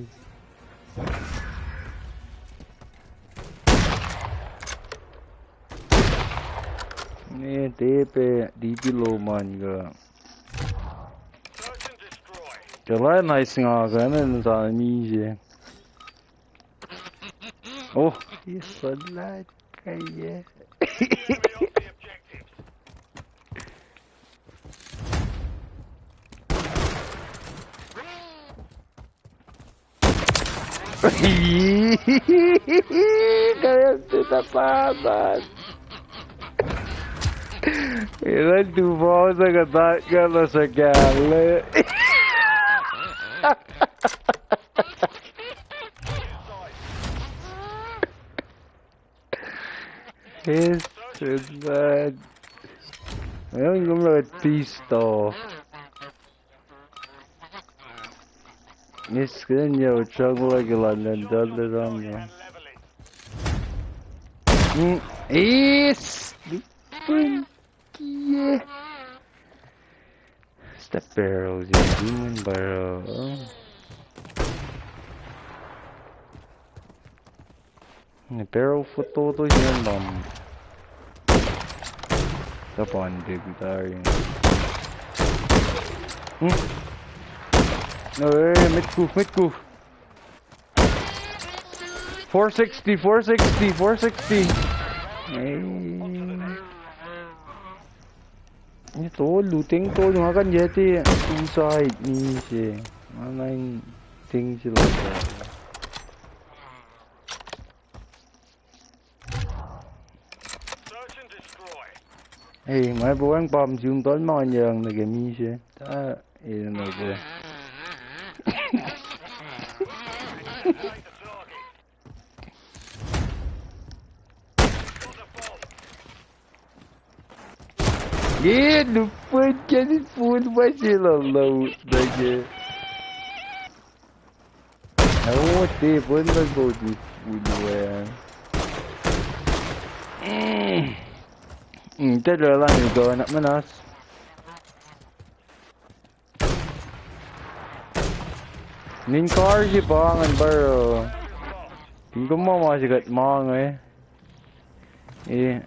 Ni tepe, D P low man ka. Kela nice nga ka, na sa ni je. Oh, yes, I like, yeah. Kaya sita paman. Ilan tufau sa katat ka na sa kale. Yes, man. Ngayon ko mga pissed off. Yes, kaya niya, o, chang lagi lang yan, dali lang yan. Hmm, yes! Lupun. Yeah. Step barrel, yeah, demon barrel. Oh. Ni barrel foot toto yan bam. Kapan de gitari. Hmm. No, eh, mid-ku, mid-ku. Four sixty, four sixty, four sixty. Eh. Ni tolu, ting tolu, nga kan yeti two side ni se. Nga nine ting sila. Search and destroy. Hey, ma puweng pam jum tol ma nga yang na ke mi se. Ta, eh, na ke. Ye, lupun ke ni full ma se la load na ke. Awo, te pun na go di full wa. Mm, te la la ni go na manas. Nin kar si pa ngan baro. Nin kom ma ma se kuht ma nge. E,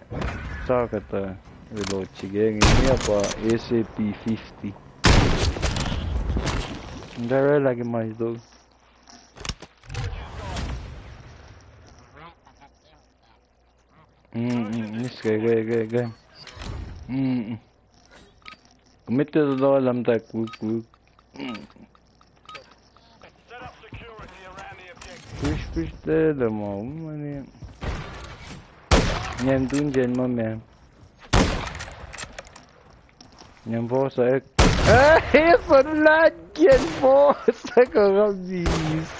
sa kuht, uh, reload se ke nge pa S A P fifty. Ndara lagi ma ito. Mm, mm, nis ke, ke, ke, ke. Mm, mm. Commit to the law, lam tak, wuk, wuk. Mm. Push, push, te, te, ma, mani. Nyan tun jen ma, man. Nyan boss, eh. Eh, he, son, la, nyan boss, eh, ka, ka, bis.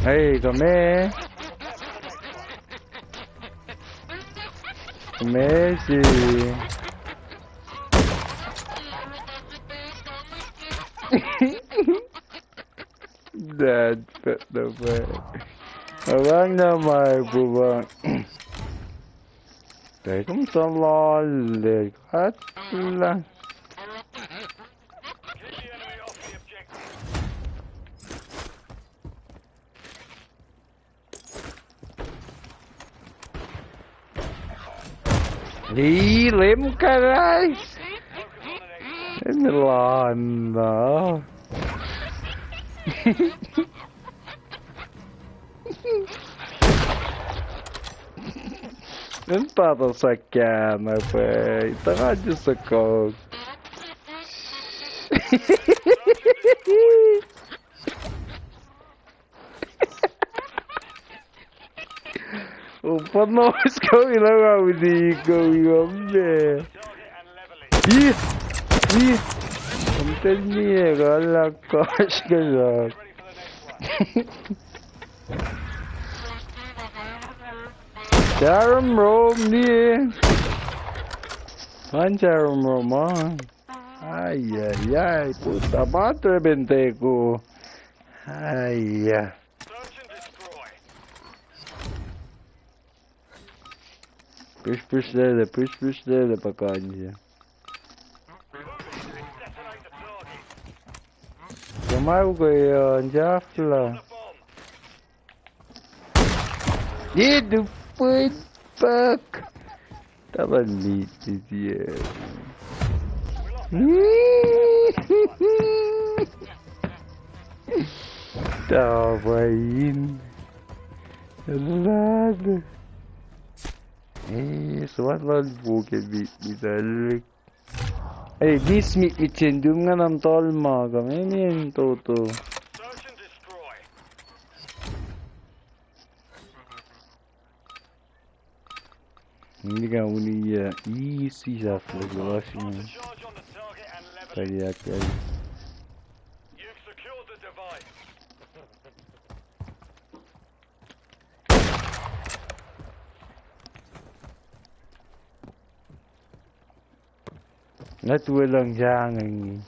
Hey, come here. Come here, see. Dad, pet the way. Orang na mai buba. Tayo kung salal, eh, katla. Di lem karai. Ini lana. Ini papa sakana pe. Tanga ju sakok. Upanos kau ila rauni kau iwam ne. Ih! Ih! Kom tel ni e ka lakas ka sak. Charum rom ni e. An charum rom an. Ai, ai, ai, puta patre benteko. Ai, ai. Push, push, lele, push, push, lele, pakanja. Kamai uke, uh, jafla. Ye, the fuck? Tapa litit ye. Tapa in. Lad. Eh, suat lal buke bit, bit alik. Ei, this mi, mi chendum nga nam tol ma, kam, eh, mi en toto. Hindi ka uni, eh, easy sa flag rush, man. Kaya, kaya. Ngat welang jangeng.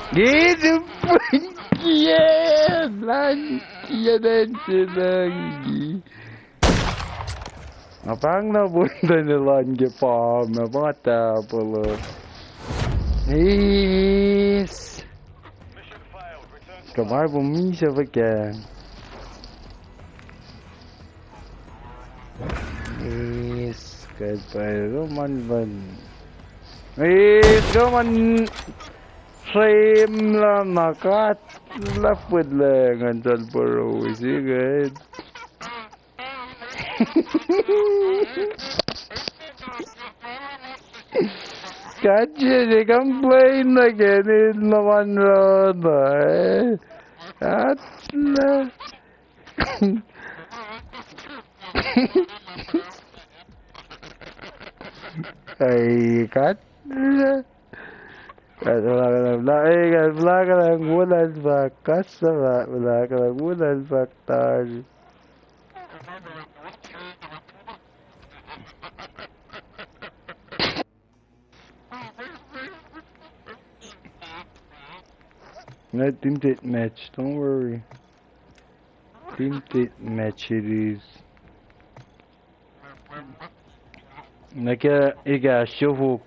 Gidupun kiye lan kiye dan selangi. Nga pahng na pun tane lan ke pa me pata polo. Yes. Kamai pun misa vake. Yes, kait pa roman ban. Yes, roman frame la makat la put la ngan tal poro isi gait. Kachi ne complain again in the one road, eh? Atla. Ai, katla. Katla, katla, eh, katla, katla, ngulan fak, kasa, katla, katla, ngulan fak, tar. Nga tinted match, don't worry. Team deathmatch it is. Nuh ke ekahsr sofok.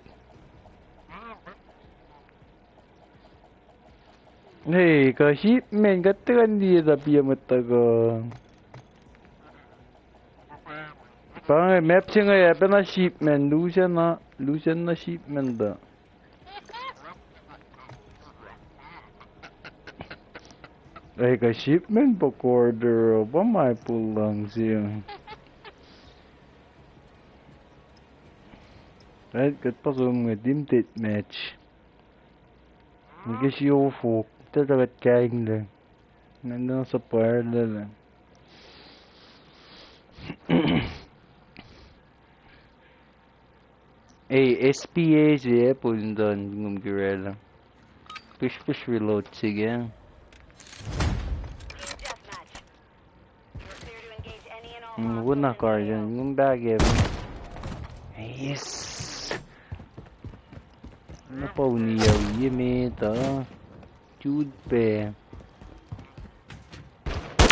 Hey, kuh shipment, kuht tuhkuh in liye tuh piac mwet tuhkuh. Pa inge map se inge ac pacna shipment, lusen na, lusen na shipment uh. Ac kuh shipment pa quarter, pa ma puhlang se. Ac kuht pa som inge team deathmatch. Nge ke sofok, tuh kuht kainglac. Ngan na supply lala. Ac S P A se pun don ngum kirela. Push, push, reload se ke. Mm, wuna kar yen ngum back em. Yes. Na pa uni ya ye me ta. Dude pe.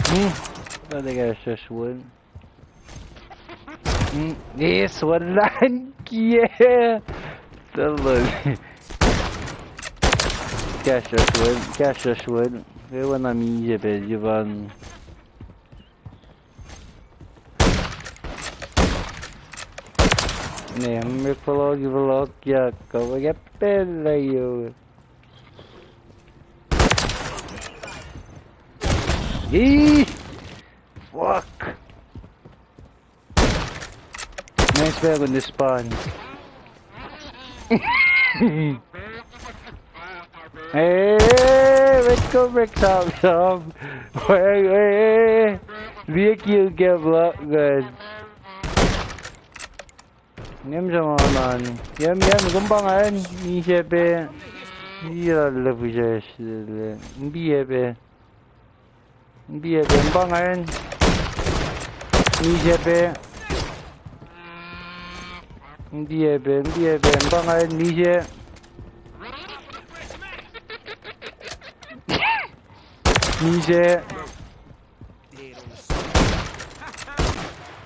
Hmm. Tade ka seswel. Hmm. Yes, walan kie. Talon. Ka seswel, ka seswel. Ewa na mi se pe jivan. Ne, me vlog, vlog ya, ka wa ya pela yo. Eee! Fuck! Nice back on this spawn. Hey, let's go, Rick, Tom, Tom. Hey, hey, hey. Be a kill, get block, good. Ngem sama nan. Yem, yem, kumbang an. Ni sepe. Ni la lefuses. Mbi epe. Mbi epe, mbang an. Ni sepe. Mbi epe, mbi epe, mbang an, ni se. Ni se.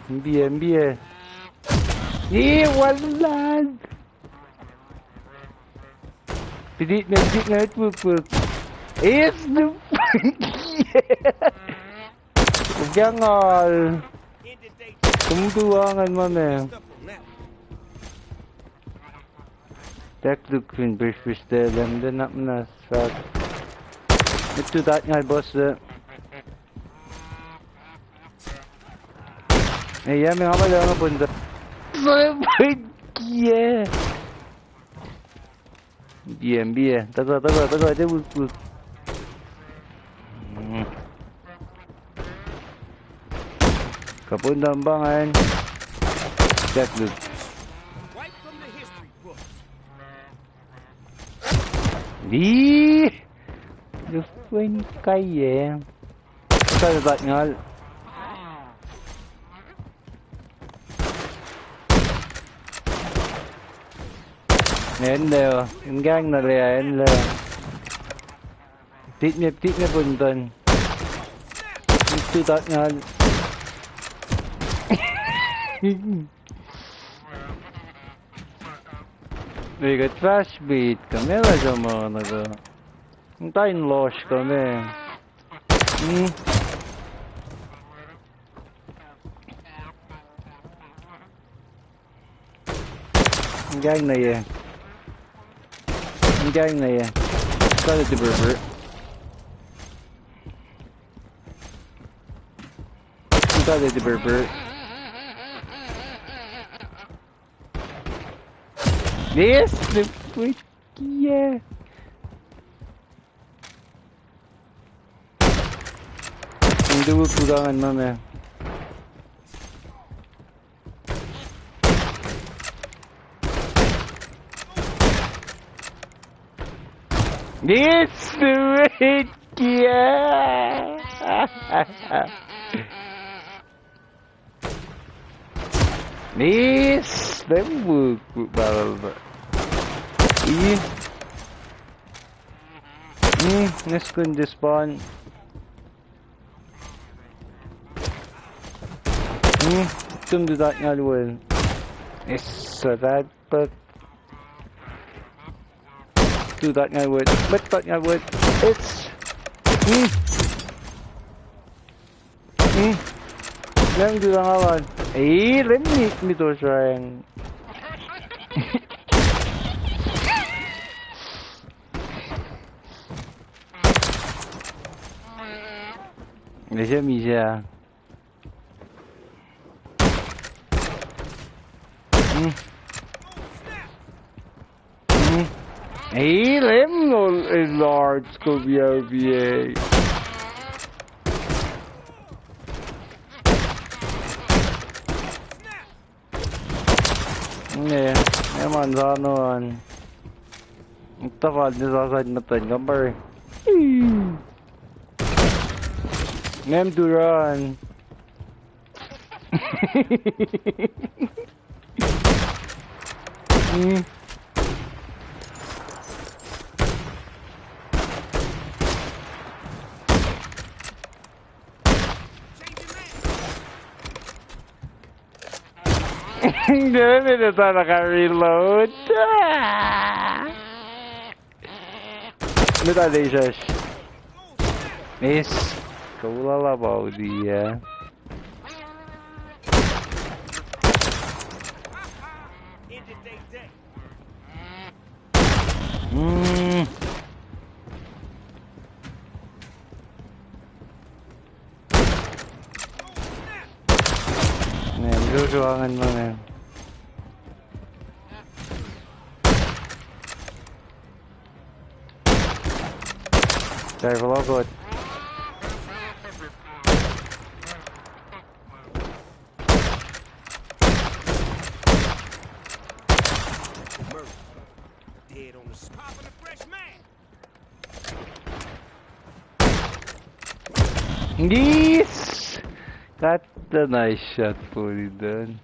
Mbi e, mbi e. Ni walan. Pidit me, pidit me, puk, puk. Is the fuck. Ukyang al. Kumtu angan ma me. Tek luk fin bris bris te lem den up na sat. Mitu dat ngal boss le. Eh, ya me ngapa le ngapun da. Yeah. Mbiye, mbiye. Taka, taka, taka, de wuk, wuk. Hmm. Kapun dambang ain. Jack Luke. Di. Lufwen kaye. Sa dat ngal. Ende, in gang na le, ende. Tit me, tit me pun ton. Itu dat ngal. Ega trash beat, kame la jama na ka. Tain losh kame. Hmm. Gang na ye. Gang na ye. Kale ti berber. Kale ti berber. Yes, the freak, yeah. Ndu kudangan na me. This week, yeah. This, them work, work, blah, blah, blah. E. Hmm, let's go in this spawn. Hmm. Tum tu dat ngal win. Yes, so that, but tu dat ngal win. But dat ngal win. It's. Hmm. Hmm. Mem tu dat ngal win. Eh, let me, me to try and. Nese misa. Hmm. Hmm. Ei, lem no, eh, large ko bia bia. Ne, ne man zano an. Tafal ne zasaid matan kambar. Nem tu run. Mm. Didn't mean to sound like I reload. Ah. Mida leisure. Miss. Kau lala baudi ya. Mm. Man, Joshua, angan na, man. Careful, oh God. Dead on the spot. Popping a fresh man. Yes! Got the nice shot, put it down.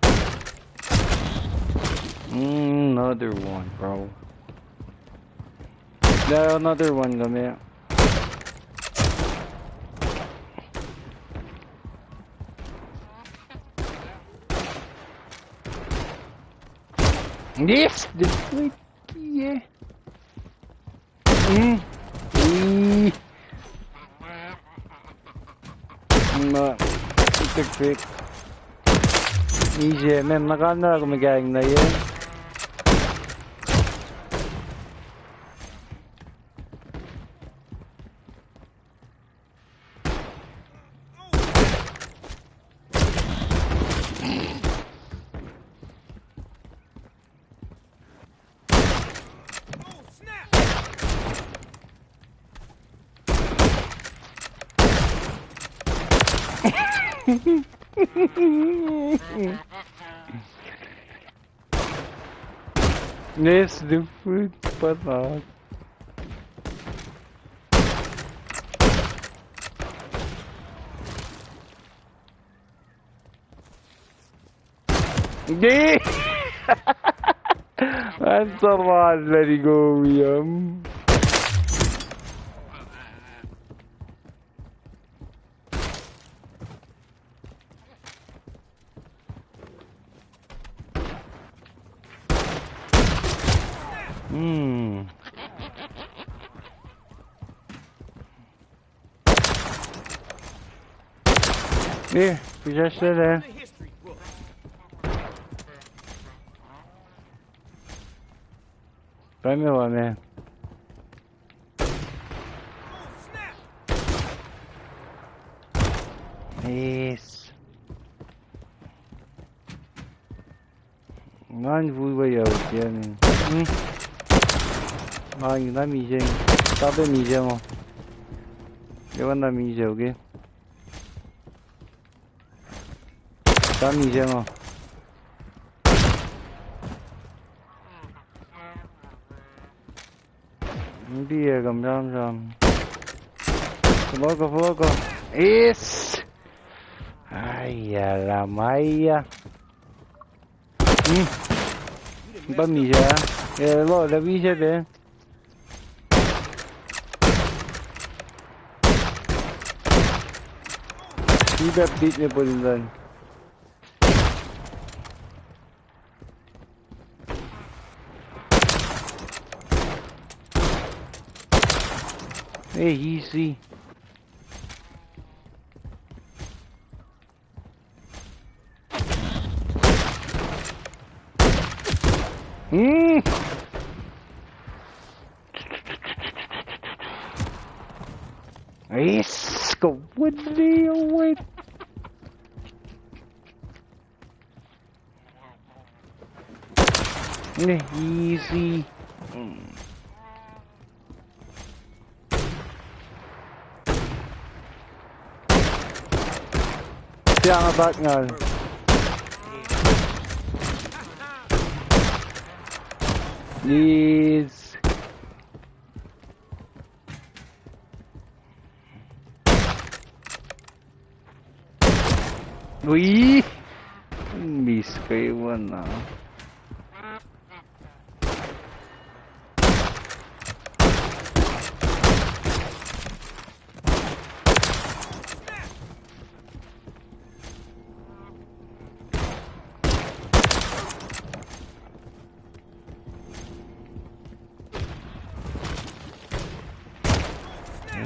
Mm, another one, bro. No, another one, come here. Yes! The freak, yeah. Mm. Mm. Ma, tek fik. Easy, man, na kan na ako megang na yan. Yes, the food, but not. Di! An saman, let it go, William. Hmm. Eh, possession eh. Pame wa me. Yes. Ngan vui wa ya utia ni. Hmm. Ngan na misac. Tabe misac mo. Ewa na misac, okay. Ta misac mo. Hindi eh, kam ram ram. Flogo, flogo. Is. Aya, lamaya. Hmm. Ba mija. Eh, lo, la mija de. Iba bit ne pun dan. Hey, easy. Mm. Yes, go with me, wait. Easy. Mm. Tiang atak ngal. Yes. Ui! Miss ke wona.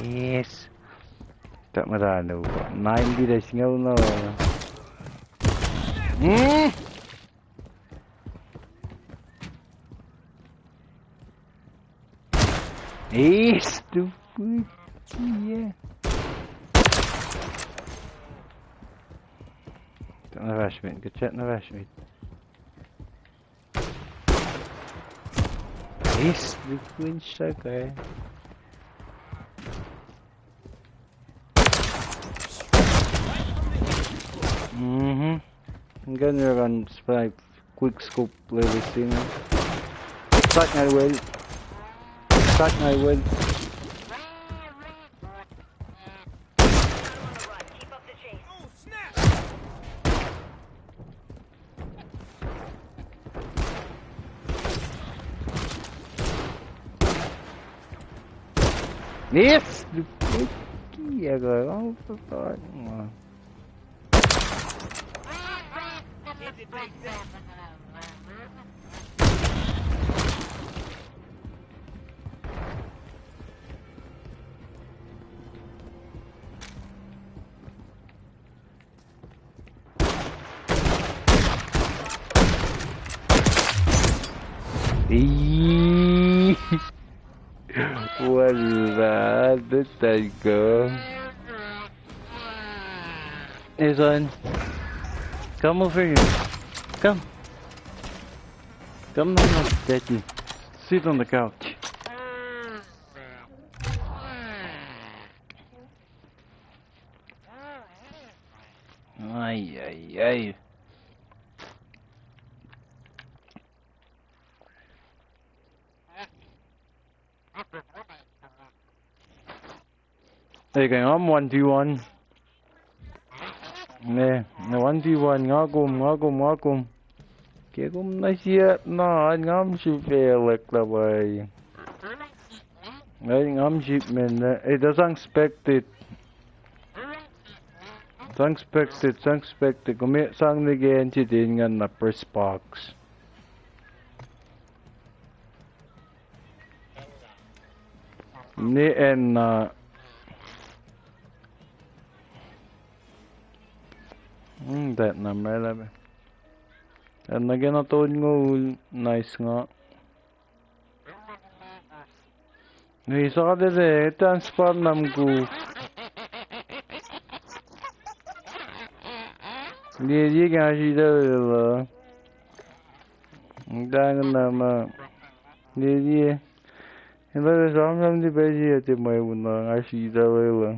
Yes. Tak ma tanu. Nine di da singaw na. Hmm? Yes, stupid. Yeah. Tak na fahsr met, kuht na fahsr met. Yes, stupid shaka. Mhm. Gun run snipe quick scope level sini. Attack ngal well. Attack ngal well. Yes! Iya ka. Eee. What is that? This time go. Hey, son. Come over here. Come. Come on up, Daddy. Sit on the couch. Ai, ai, ai. Eke ngam one v one. Ne, ne one v one, nga kom, nga kom, nga kom. Ke kom na siat na, ngam sifacl ek na bai. Ai, ngam shipment na. Ei, ta sang spectate. Sang spectate, sang spectate. Kom sang nege entity ngan na press box. Ni en na. Hmm, that number lah. En na kena ton ngul nice nga. Ni sa de de, tan spam nam ku. Ni ye nga si de la. Dang nama. Ni ye. Ila de sam sam di pe si ete mai una nga si da lela.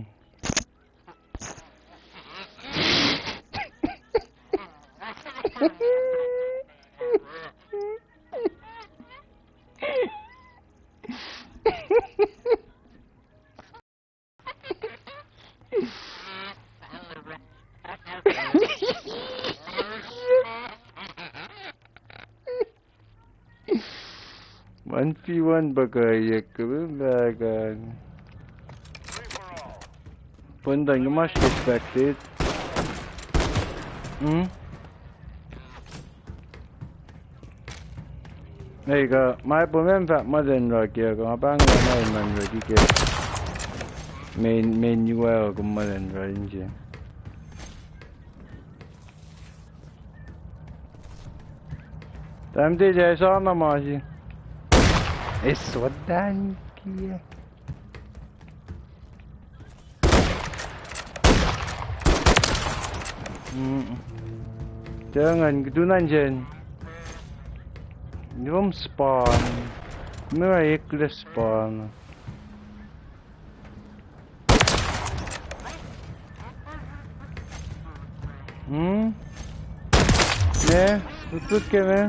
One v one baka yak kebe bagan. Pun dan kumash perspective. Hmm? Ei, ka, ma pun mem fahk ma den raki, ka ma pahng na ma man raki ke. Main, main U L kom ma len run se. Time te jai sana masi. Is what dan kia. Mm. Jangan kedunan jen. Num spawn. Mera ekle spawn. Hmm? Ne, tutut ke me.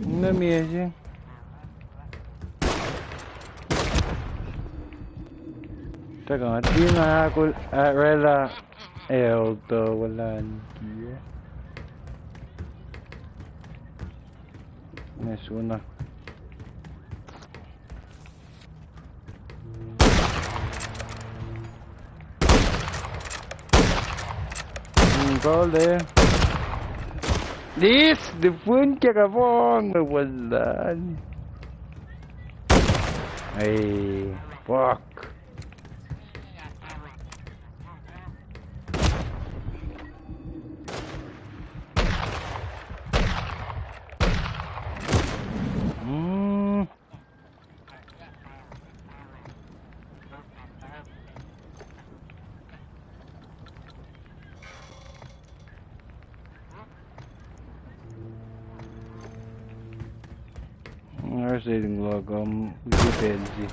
Ne mi esi. Taka, tina akul arela el to walan kia. Ne suna. Hmm, kol de. This, the phone ke ka phone me walan. Hey, fuck. Hmm. Nga setting log, um, usi pensi.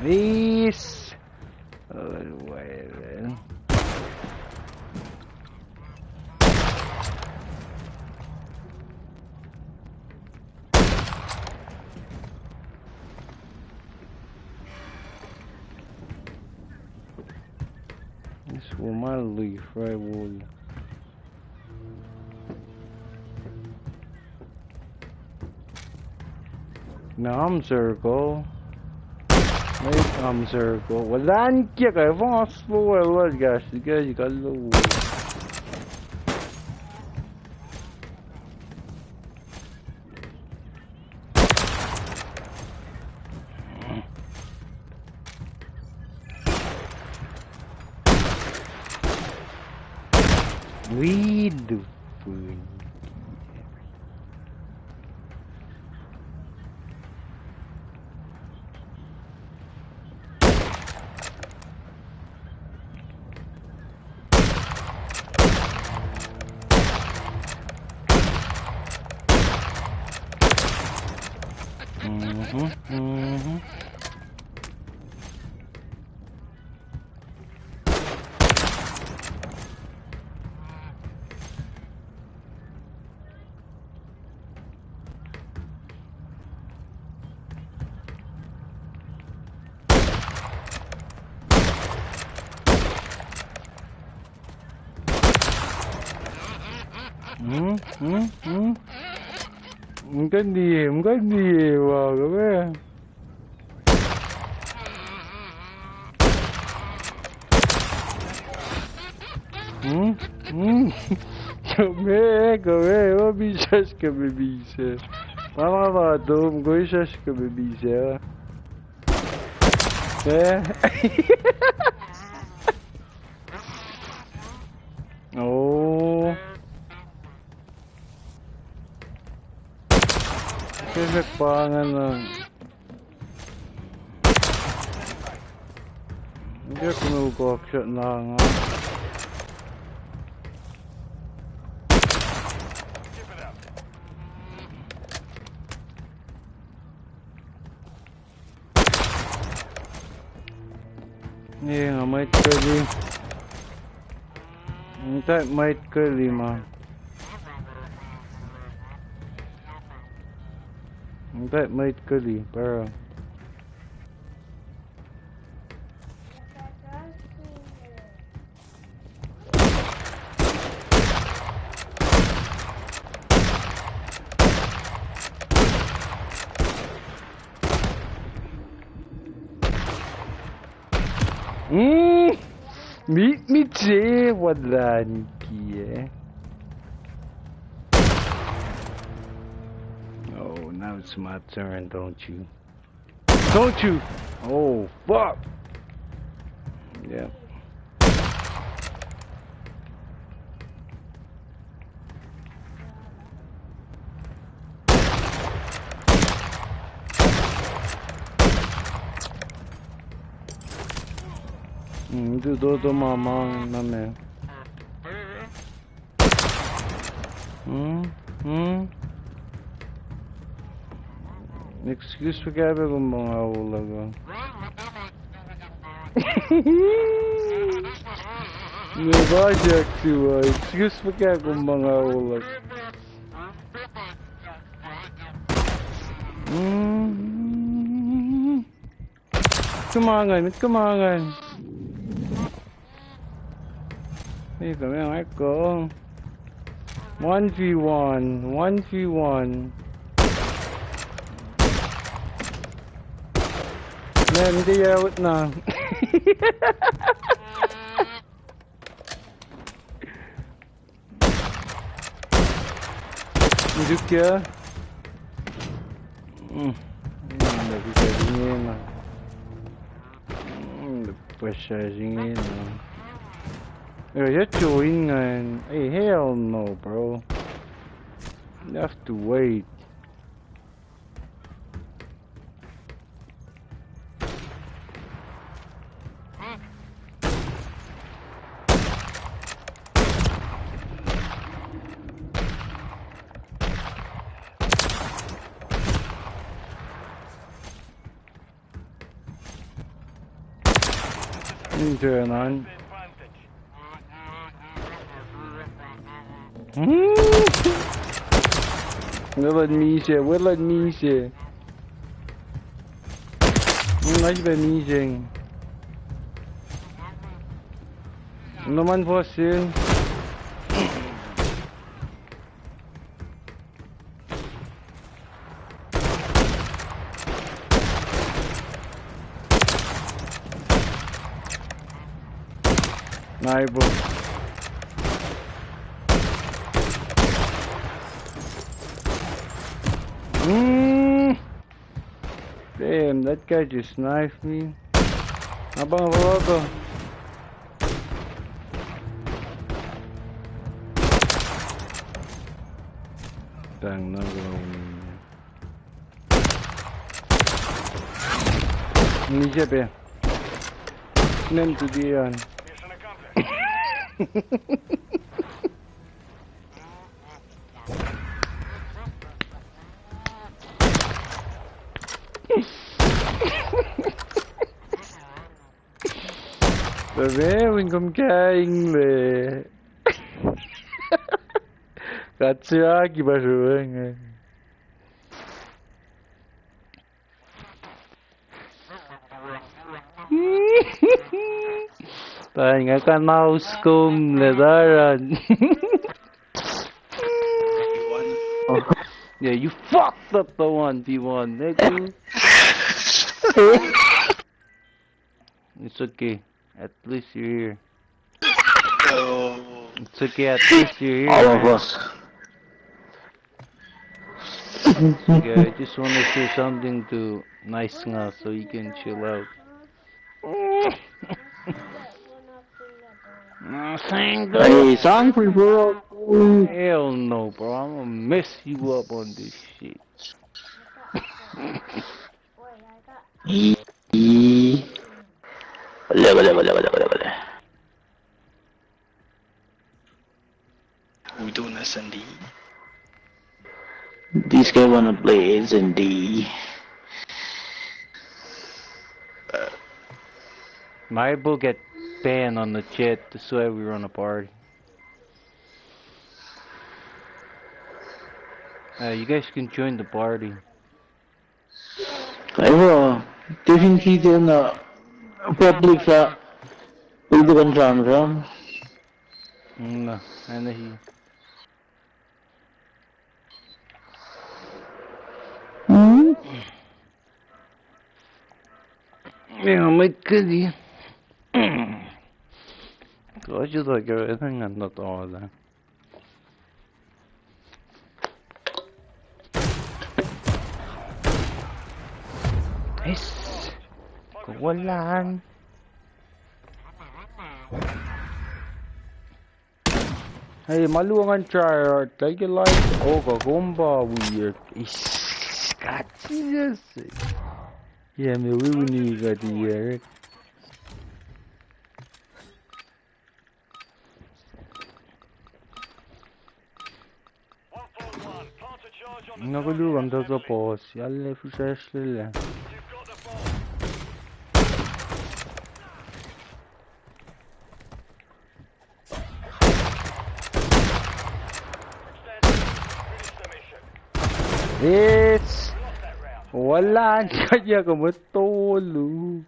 This. Oh, well. This one, my leaf, right, wool. Na arm circle. Make arm circle. Walan kia ka fast forward, guys. Guys, you got low. Weed. Mhm, mhm. Hmm, hmm, hmm. Mkandi, mkandi, wa, kabe. Hmm? Hmm? Kome, kome, o bisas kome bise. Pama ba tom, ko isas kome bise. Eh? Oh. Kese pangan na. Jek nukok shot na nga. Eng, nga mwet kali. Nga mwet kali ma. Nga mwet kali, para. Mm, mi, mi se walan kie. Now it's my turn, don't you? Don't you? Oh, fuck! Yeah. Hmm, tu to to ma ma na me. Hmm? Hmm? Excuse fuhkah pa kom pa nga olak uh? Nga pa Jack Stewart. Excuse fuhkah kom pa nga olak? Hmm? Come on, man. Come on, man. Hey, come here, I go. One v one. One v one. Man, they out now. Njukia. Mm. Mm, da kuka zingena. Mm, da pasha zingena. Eh, ya join ngan. Hey, hell no, bro. You have to wait. Turn on. Weluhl misac, weluhl misac. Nice pa misac. Noman fosin. Sniper. Mm. Damn, that guy just sniped me. Abang vlog. Bang na go. Nije be. Nem tu dian. Bebe, win kom kaing le. Katsi aki ba shuweng. Tanya ka naus kom le daran. Yeah, you fucked up the one v one, nigga. It's okay. At least you're here. It's okay, at least you're here, all of us. Yeah, I just want to show something to Nice Nga so he can chill out. Nothing good. Hey, song free, bro. Hell no, bro. I'm gonna mess you up on this shit. E, e. Bale, bale, bale, bale, bale, bale. We doing S and D? This guy wanna play S and D. My boy get banned on the chat, that's why we run a party. Uh, you guys can join the party. Eva, definitely then, uh, public sa, we do kan sam sam. Mm, no, and he. Hmm? Yeah, my goodie. Go just like everything and not all that. Nice. Kowalan. Hey, ma luo ngan try, uh, take a light. Oh, ka komba weird. Is, God, Jesus. Yeah, me wiwini ka tier. Na kulu kam toto pos. Yalle fushash lele. It's wala kaya ka matolu.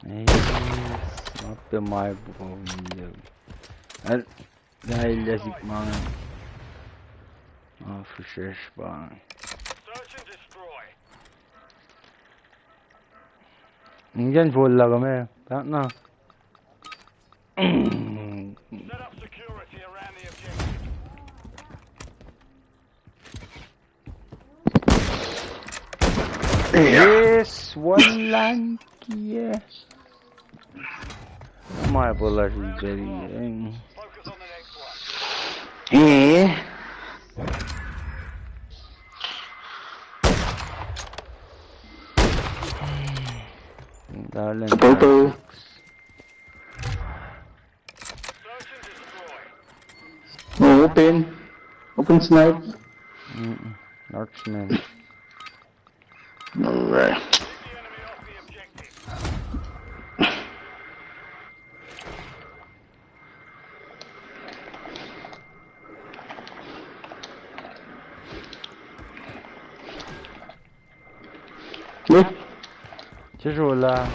It's not the my bro. Al, dai lesik mangan. Oh, fushash bang. Ingyan full la kami. Tak na. Set up security around the objective. Yes, one lang, yes. My apology, very, eh. Focus on the next one. Eh. Darling. Popo. Oh, open. Open snipe. Mm-mm. Marksman. All right. Tishula.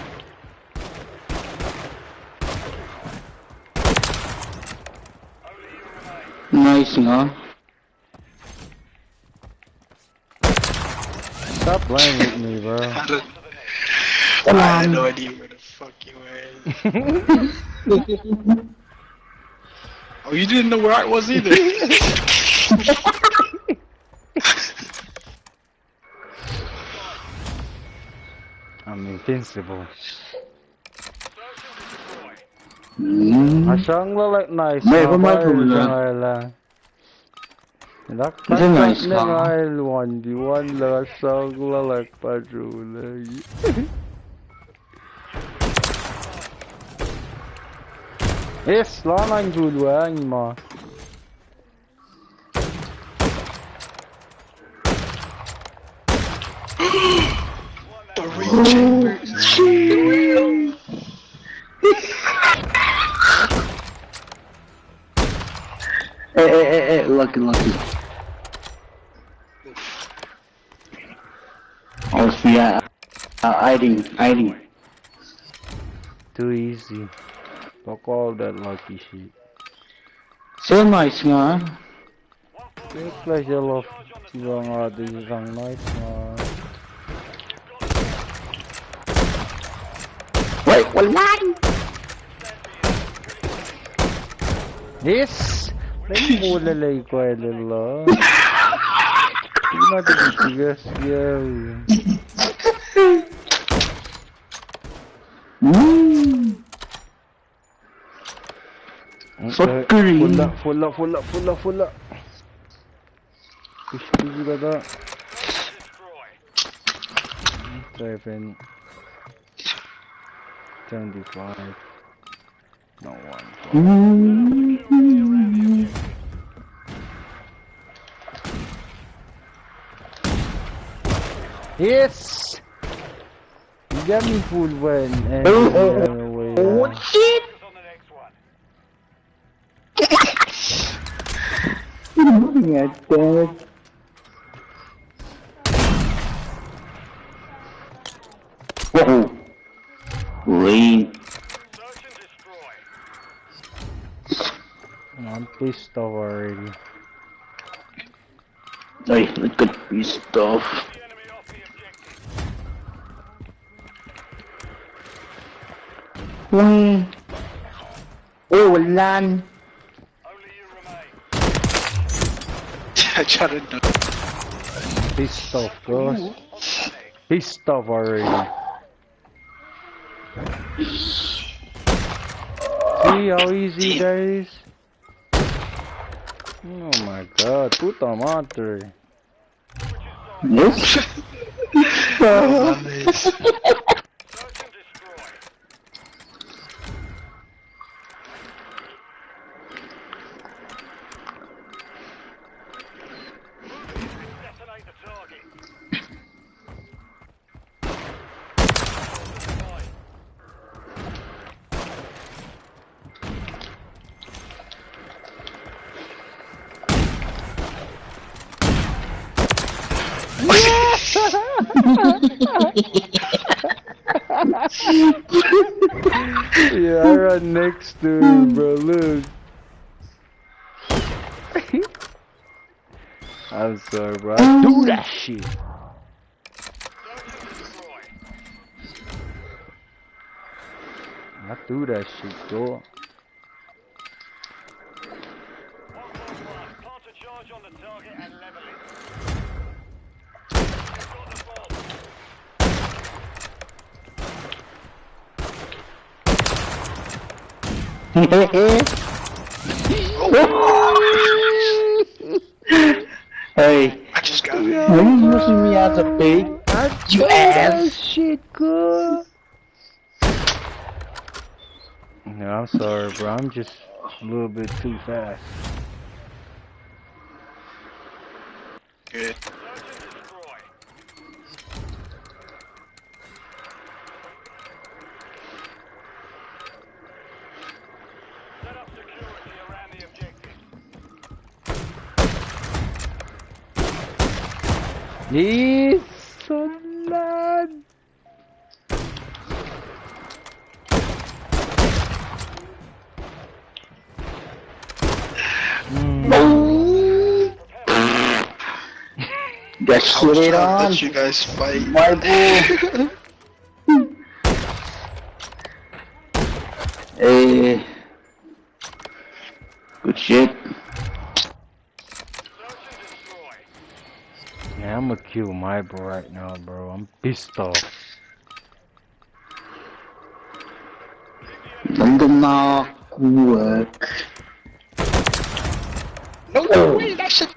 Nice, no? Stop playing with me, bro. How did, I had no idea where the fuck you were. Oh, you didn't know where I was either. I'm invincible. Mm. Asang la like nice. May ko ma kumula. Dak nice ka. Ngail one v one la asang la like pa jula. Yes, la nine jula ang ma. Three chambers. Eh, eh, eh, eh, lucky, lucky. Oh, yeah. Uh, hiding, hiding. Too easy. Fuck all that lucky shit. So nice, nga. Teklac yellow. Iwa nga di sang nice nga. Wait, one line. Yes. Lem mole lei kwelel la. Ina di biggest yo. Mm. Fuck green. Full up, full up, full up, full up, full up. Push, push, push, push. Seven. Seventy-five. No one. Mm. Yes. He got me fooled when and oh, oh, oh, shit! What the fuck? Oh, lame. I'm pissed off already. Ay, let's get pissed off. Wah. Oh, lan. Charity. Pissed off, guys. Pissed off already. See how easy that is? Oh my god, puta madre. Nope. Yeah, I run next to him, bro. Look. I'm sorry, bro. I do that shit. I do that shit, bro. Hey, I just got it. Are you using me as a bait? You ass. Shit, good. No, I'm sorry, bro. I'm just a little bit too fast. Good. Yes, son. Mm. Just I was trying to let you guys fight. My boy. Hey. Good shit. Yeah, I'm gonna kill my bro right now, bro. I'm pissed off. Dandanak work. No way, that shit.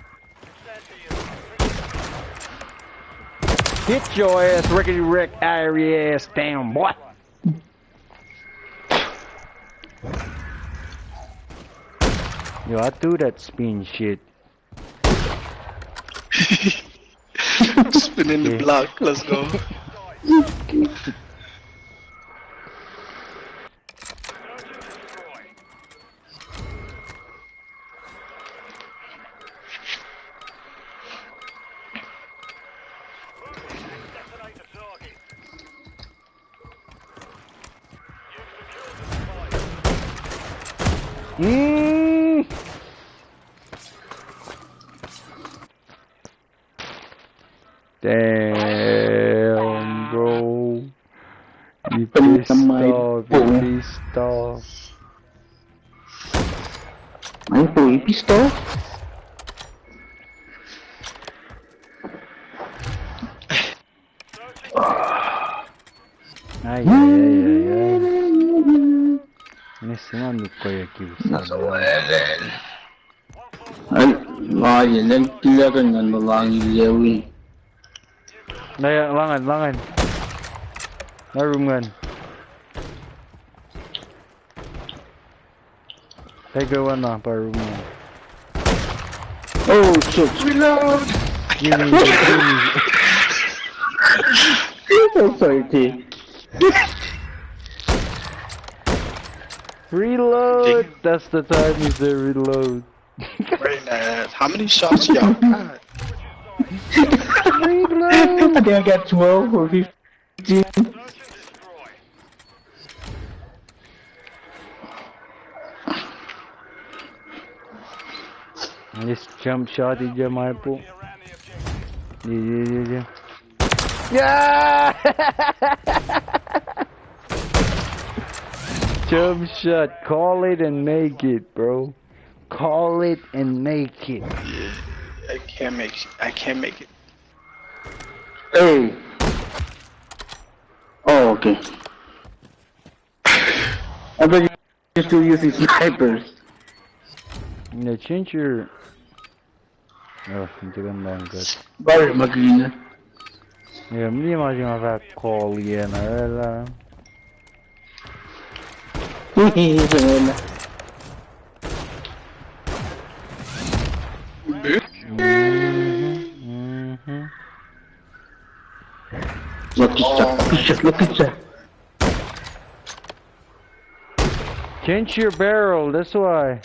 Get your ass rickety wreck, irie ass down, boy. Yo, I do that spin shit. Spinning the block, let's go. Mm. Damn, bro. You pissed off, you pissed off. Ay, boy, pissed off. Ay, ay, ay, ay, ay. Nge singa nuk koya kill. Ay, nga ye len kill kan ngan lulang ilewi. Na, langan, langan. Na room ngan. Take one up, room ngan. Oh shit. Reload. Give me, give me. I'm sorry, T. Reload. That's the time you say reload. Wait, uh, how many shots y'all got? Reload. I think I got twelve or fifteen. This jump shot, he jump my pool. Yeah, yeah, yeah, yeah. Yeah! Jump shot, call it and make it, bro. Call it and make it. I can't make it. I can't make it. Hey. Oh, okay. I thought you're still using snipers. Yeah, change your. Oh, you took them down good. Very much. Yeah, me ma ma fahk call again, uh, Mhm, mhm. Lucky shot, lucky shot, lucky shot. Change your barrel, that's why.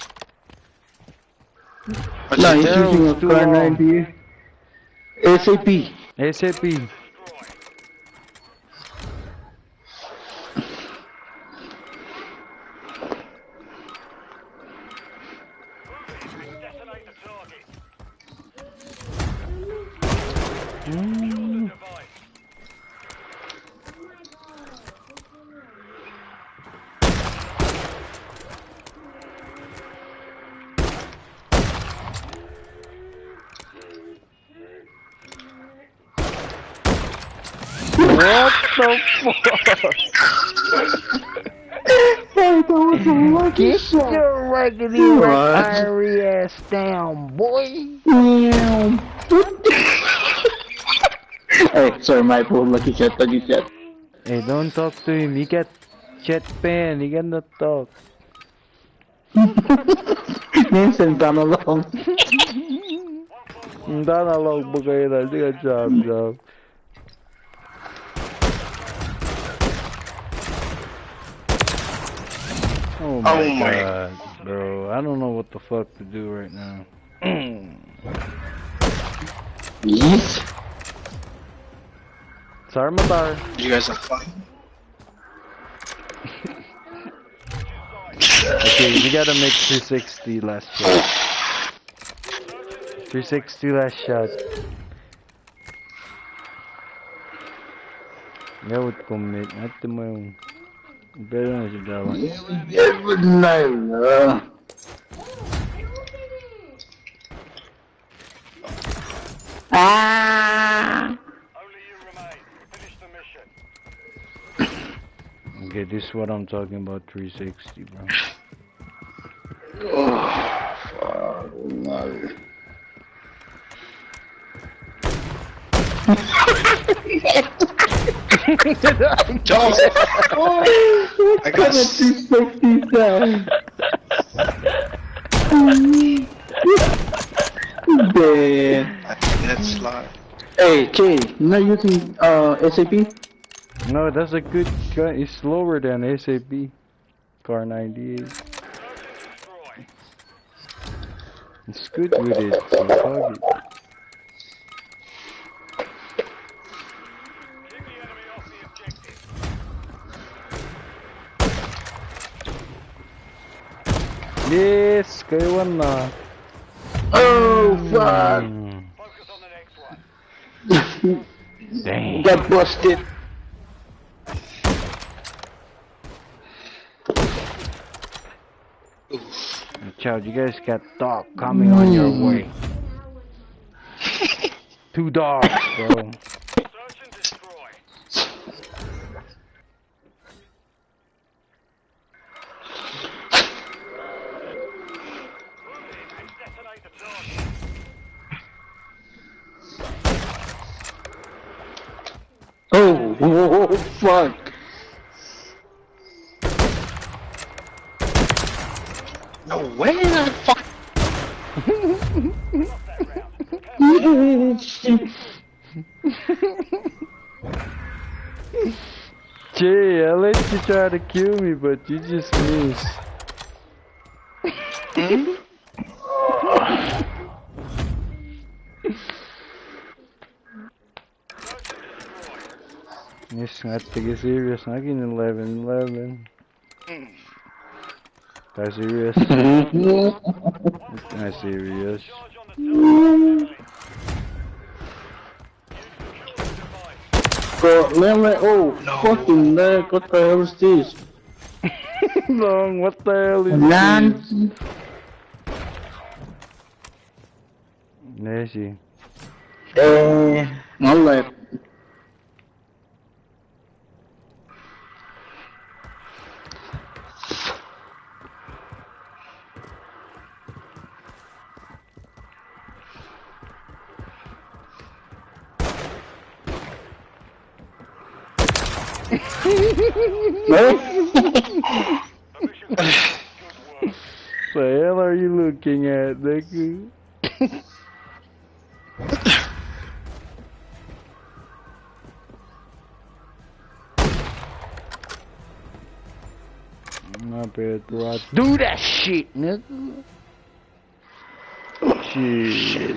No, he's using a Kar ninety-eight. S A P. S A P. Mm. What the fuck? Hey, that was a lucky shot. Get your raggedy wreck irie ass down, boy. Damn. Hey, sorry, my fault. Lucky shot, lucky shot. Hey, don't talk to him. He got chat ban. He cannot talk. Name send down along. Down along, bukaina, do a job, job. Oh my God, bro. I don't know what the fuck to do right now. Yes. Sarmatar. You guys are fine. Okay, we gotta make three sixty last shot. Three sixty last shot. Yeah, would commit. Not the moon. Better not to die. Ah! Okay, this is what I'm talking about, three sixty, bro. Oh, fuck, no. Don't. I got a three sixty down. Damn. I think that's slide. Hey, Jay, you not using, uh, S A P? No, that's a good gun. It's slower than S A P. Kar ninety-eight. It's good with it, so fuck it. Yes, kaiwan na. Oh, fuck. Hmm. Damn. Got busted. Watch out, you guys got dog coming on your way. Two dogs, bro. Oh, oh, fuck. No way, that fuck. Jay, I let you try to kill me, but you just missed. Hmm? Yes, nga take it serious. Nga kin eleven eleven. That serious? That serious? Bro, man, like, oh, no. Fucking lag, what the hell is this? Long, what the hell is this? Esi. Eh, nga olwelah. What the hell are you looking at, Deku? Not bad, bro. Do that shit, nigga. Shit.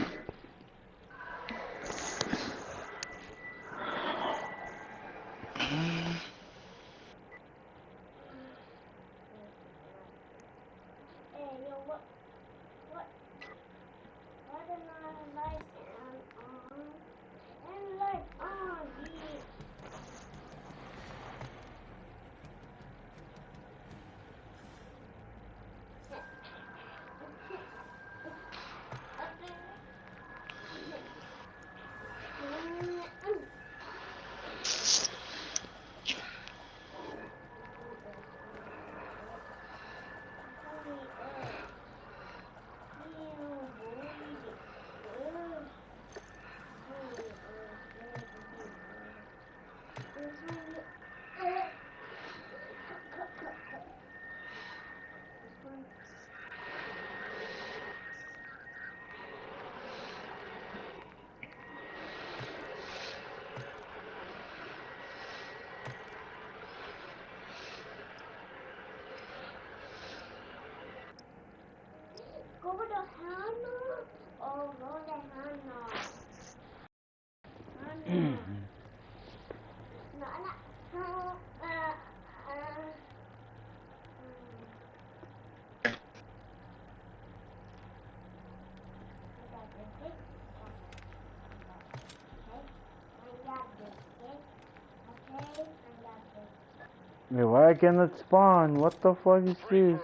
Hey, why I cannot spawn? What the fuck is this?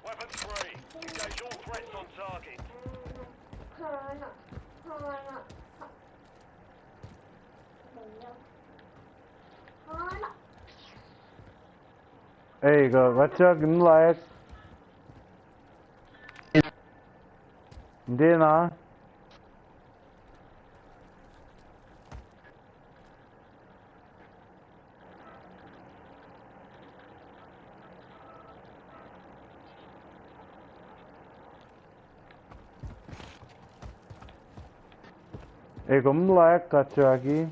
Weapon three. Engage all threats on target. Hey, go, what's up, Gimlaek? Dina. Ekuh lah kuht sraki.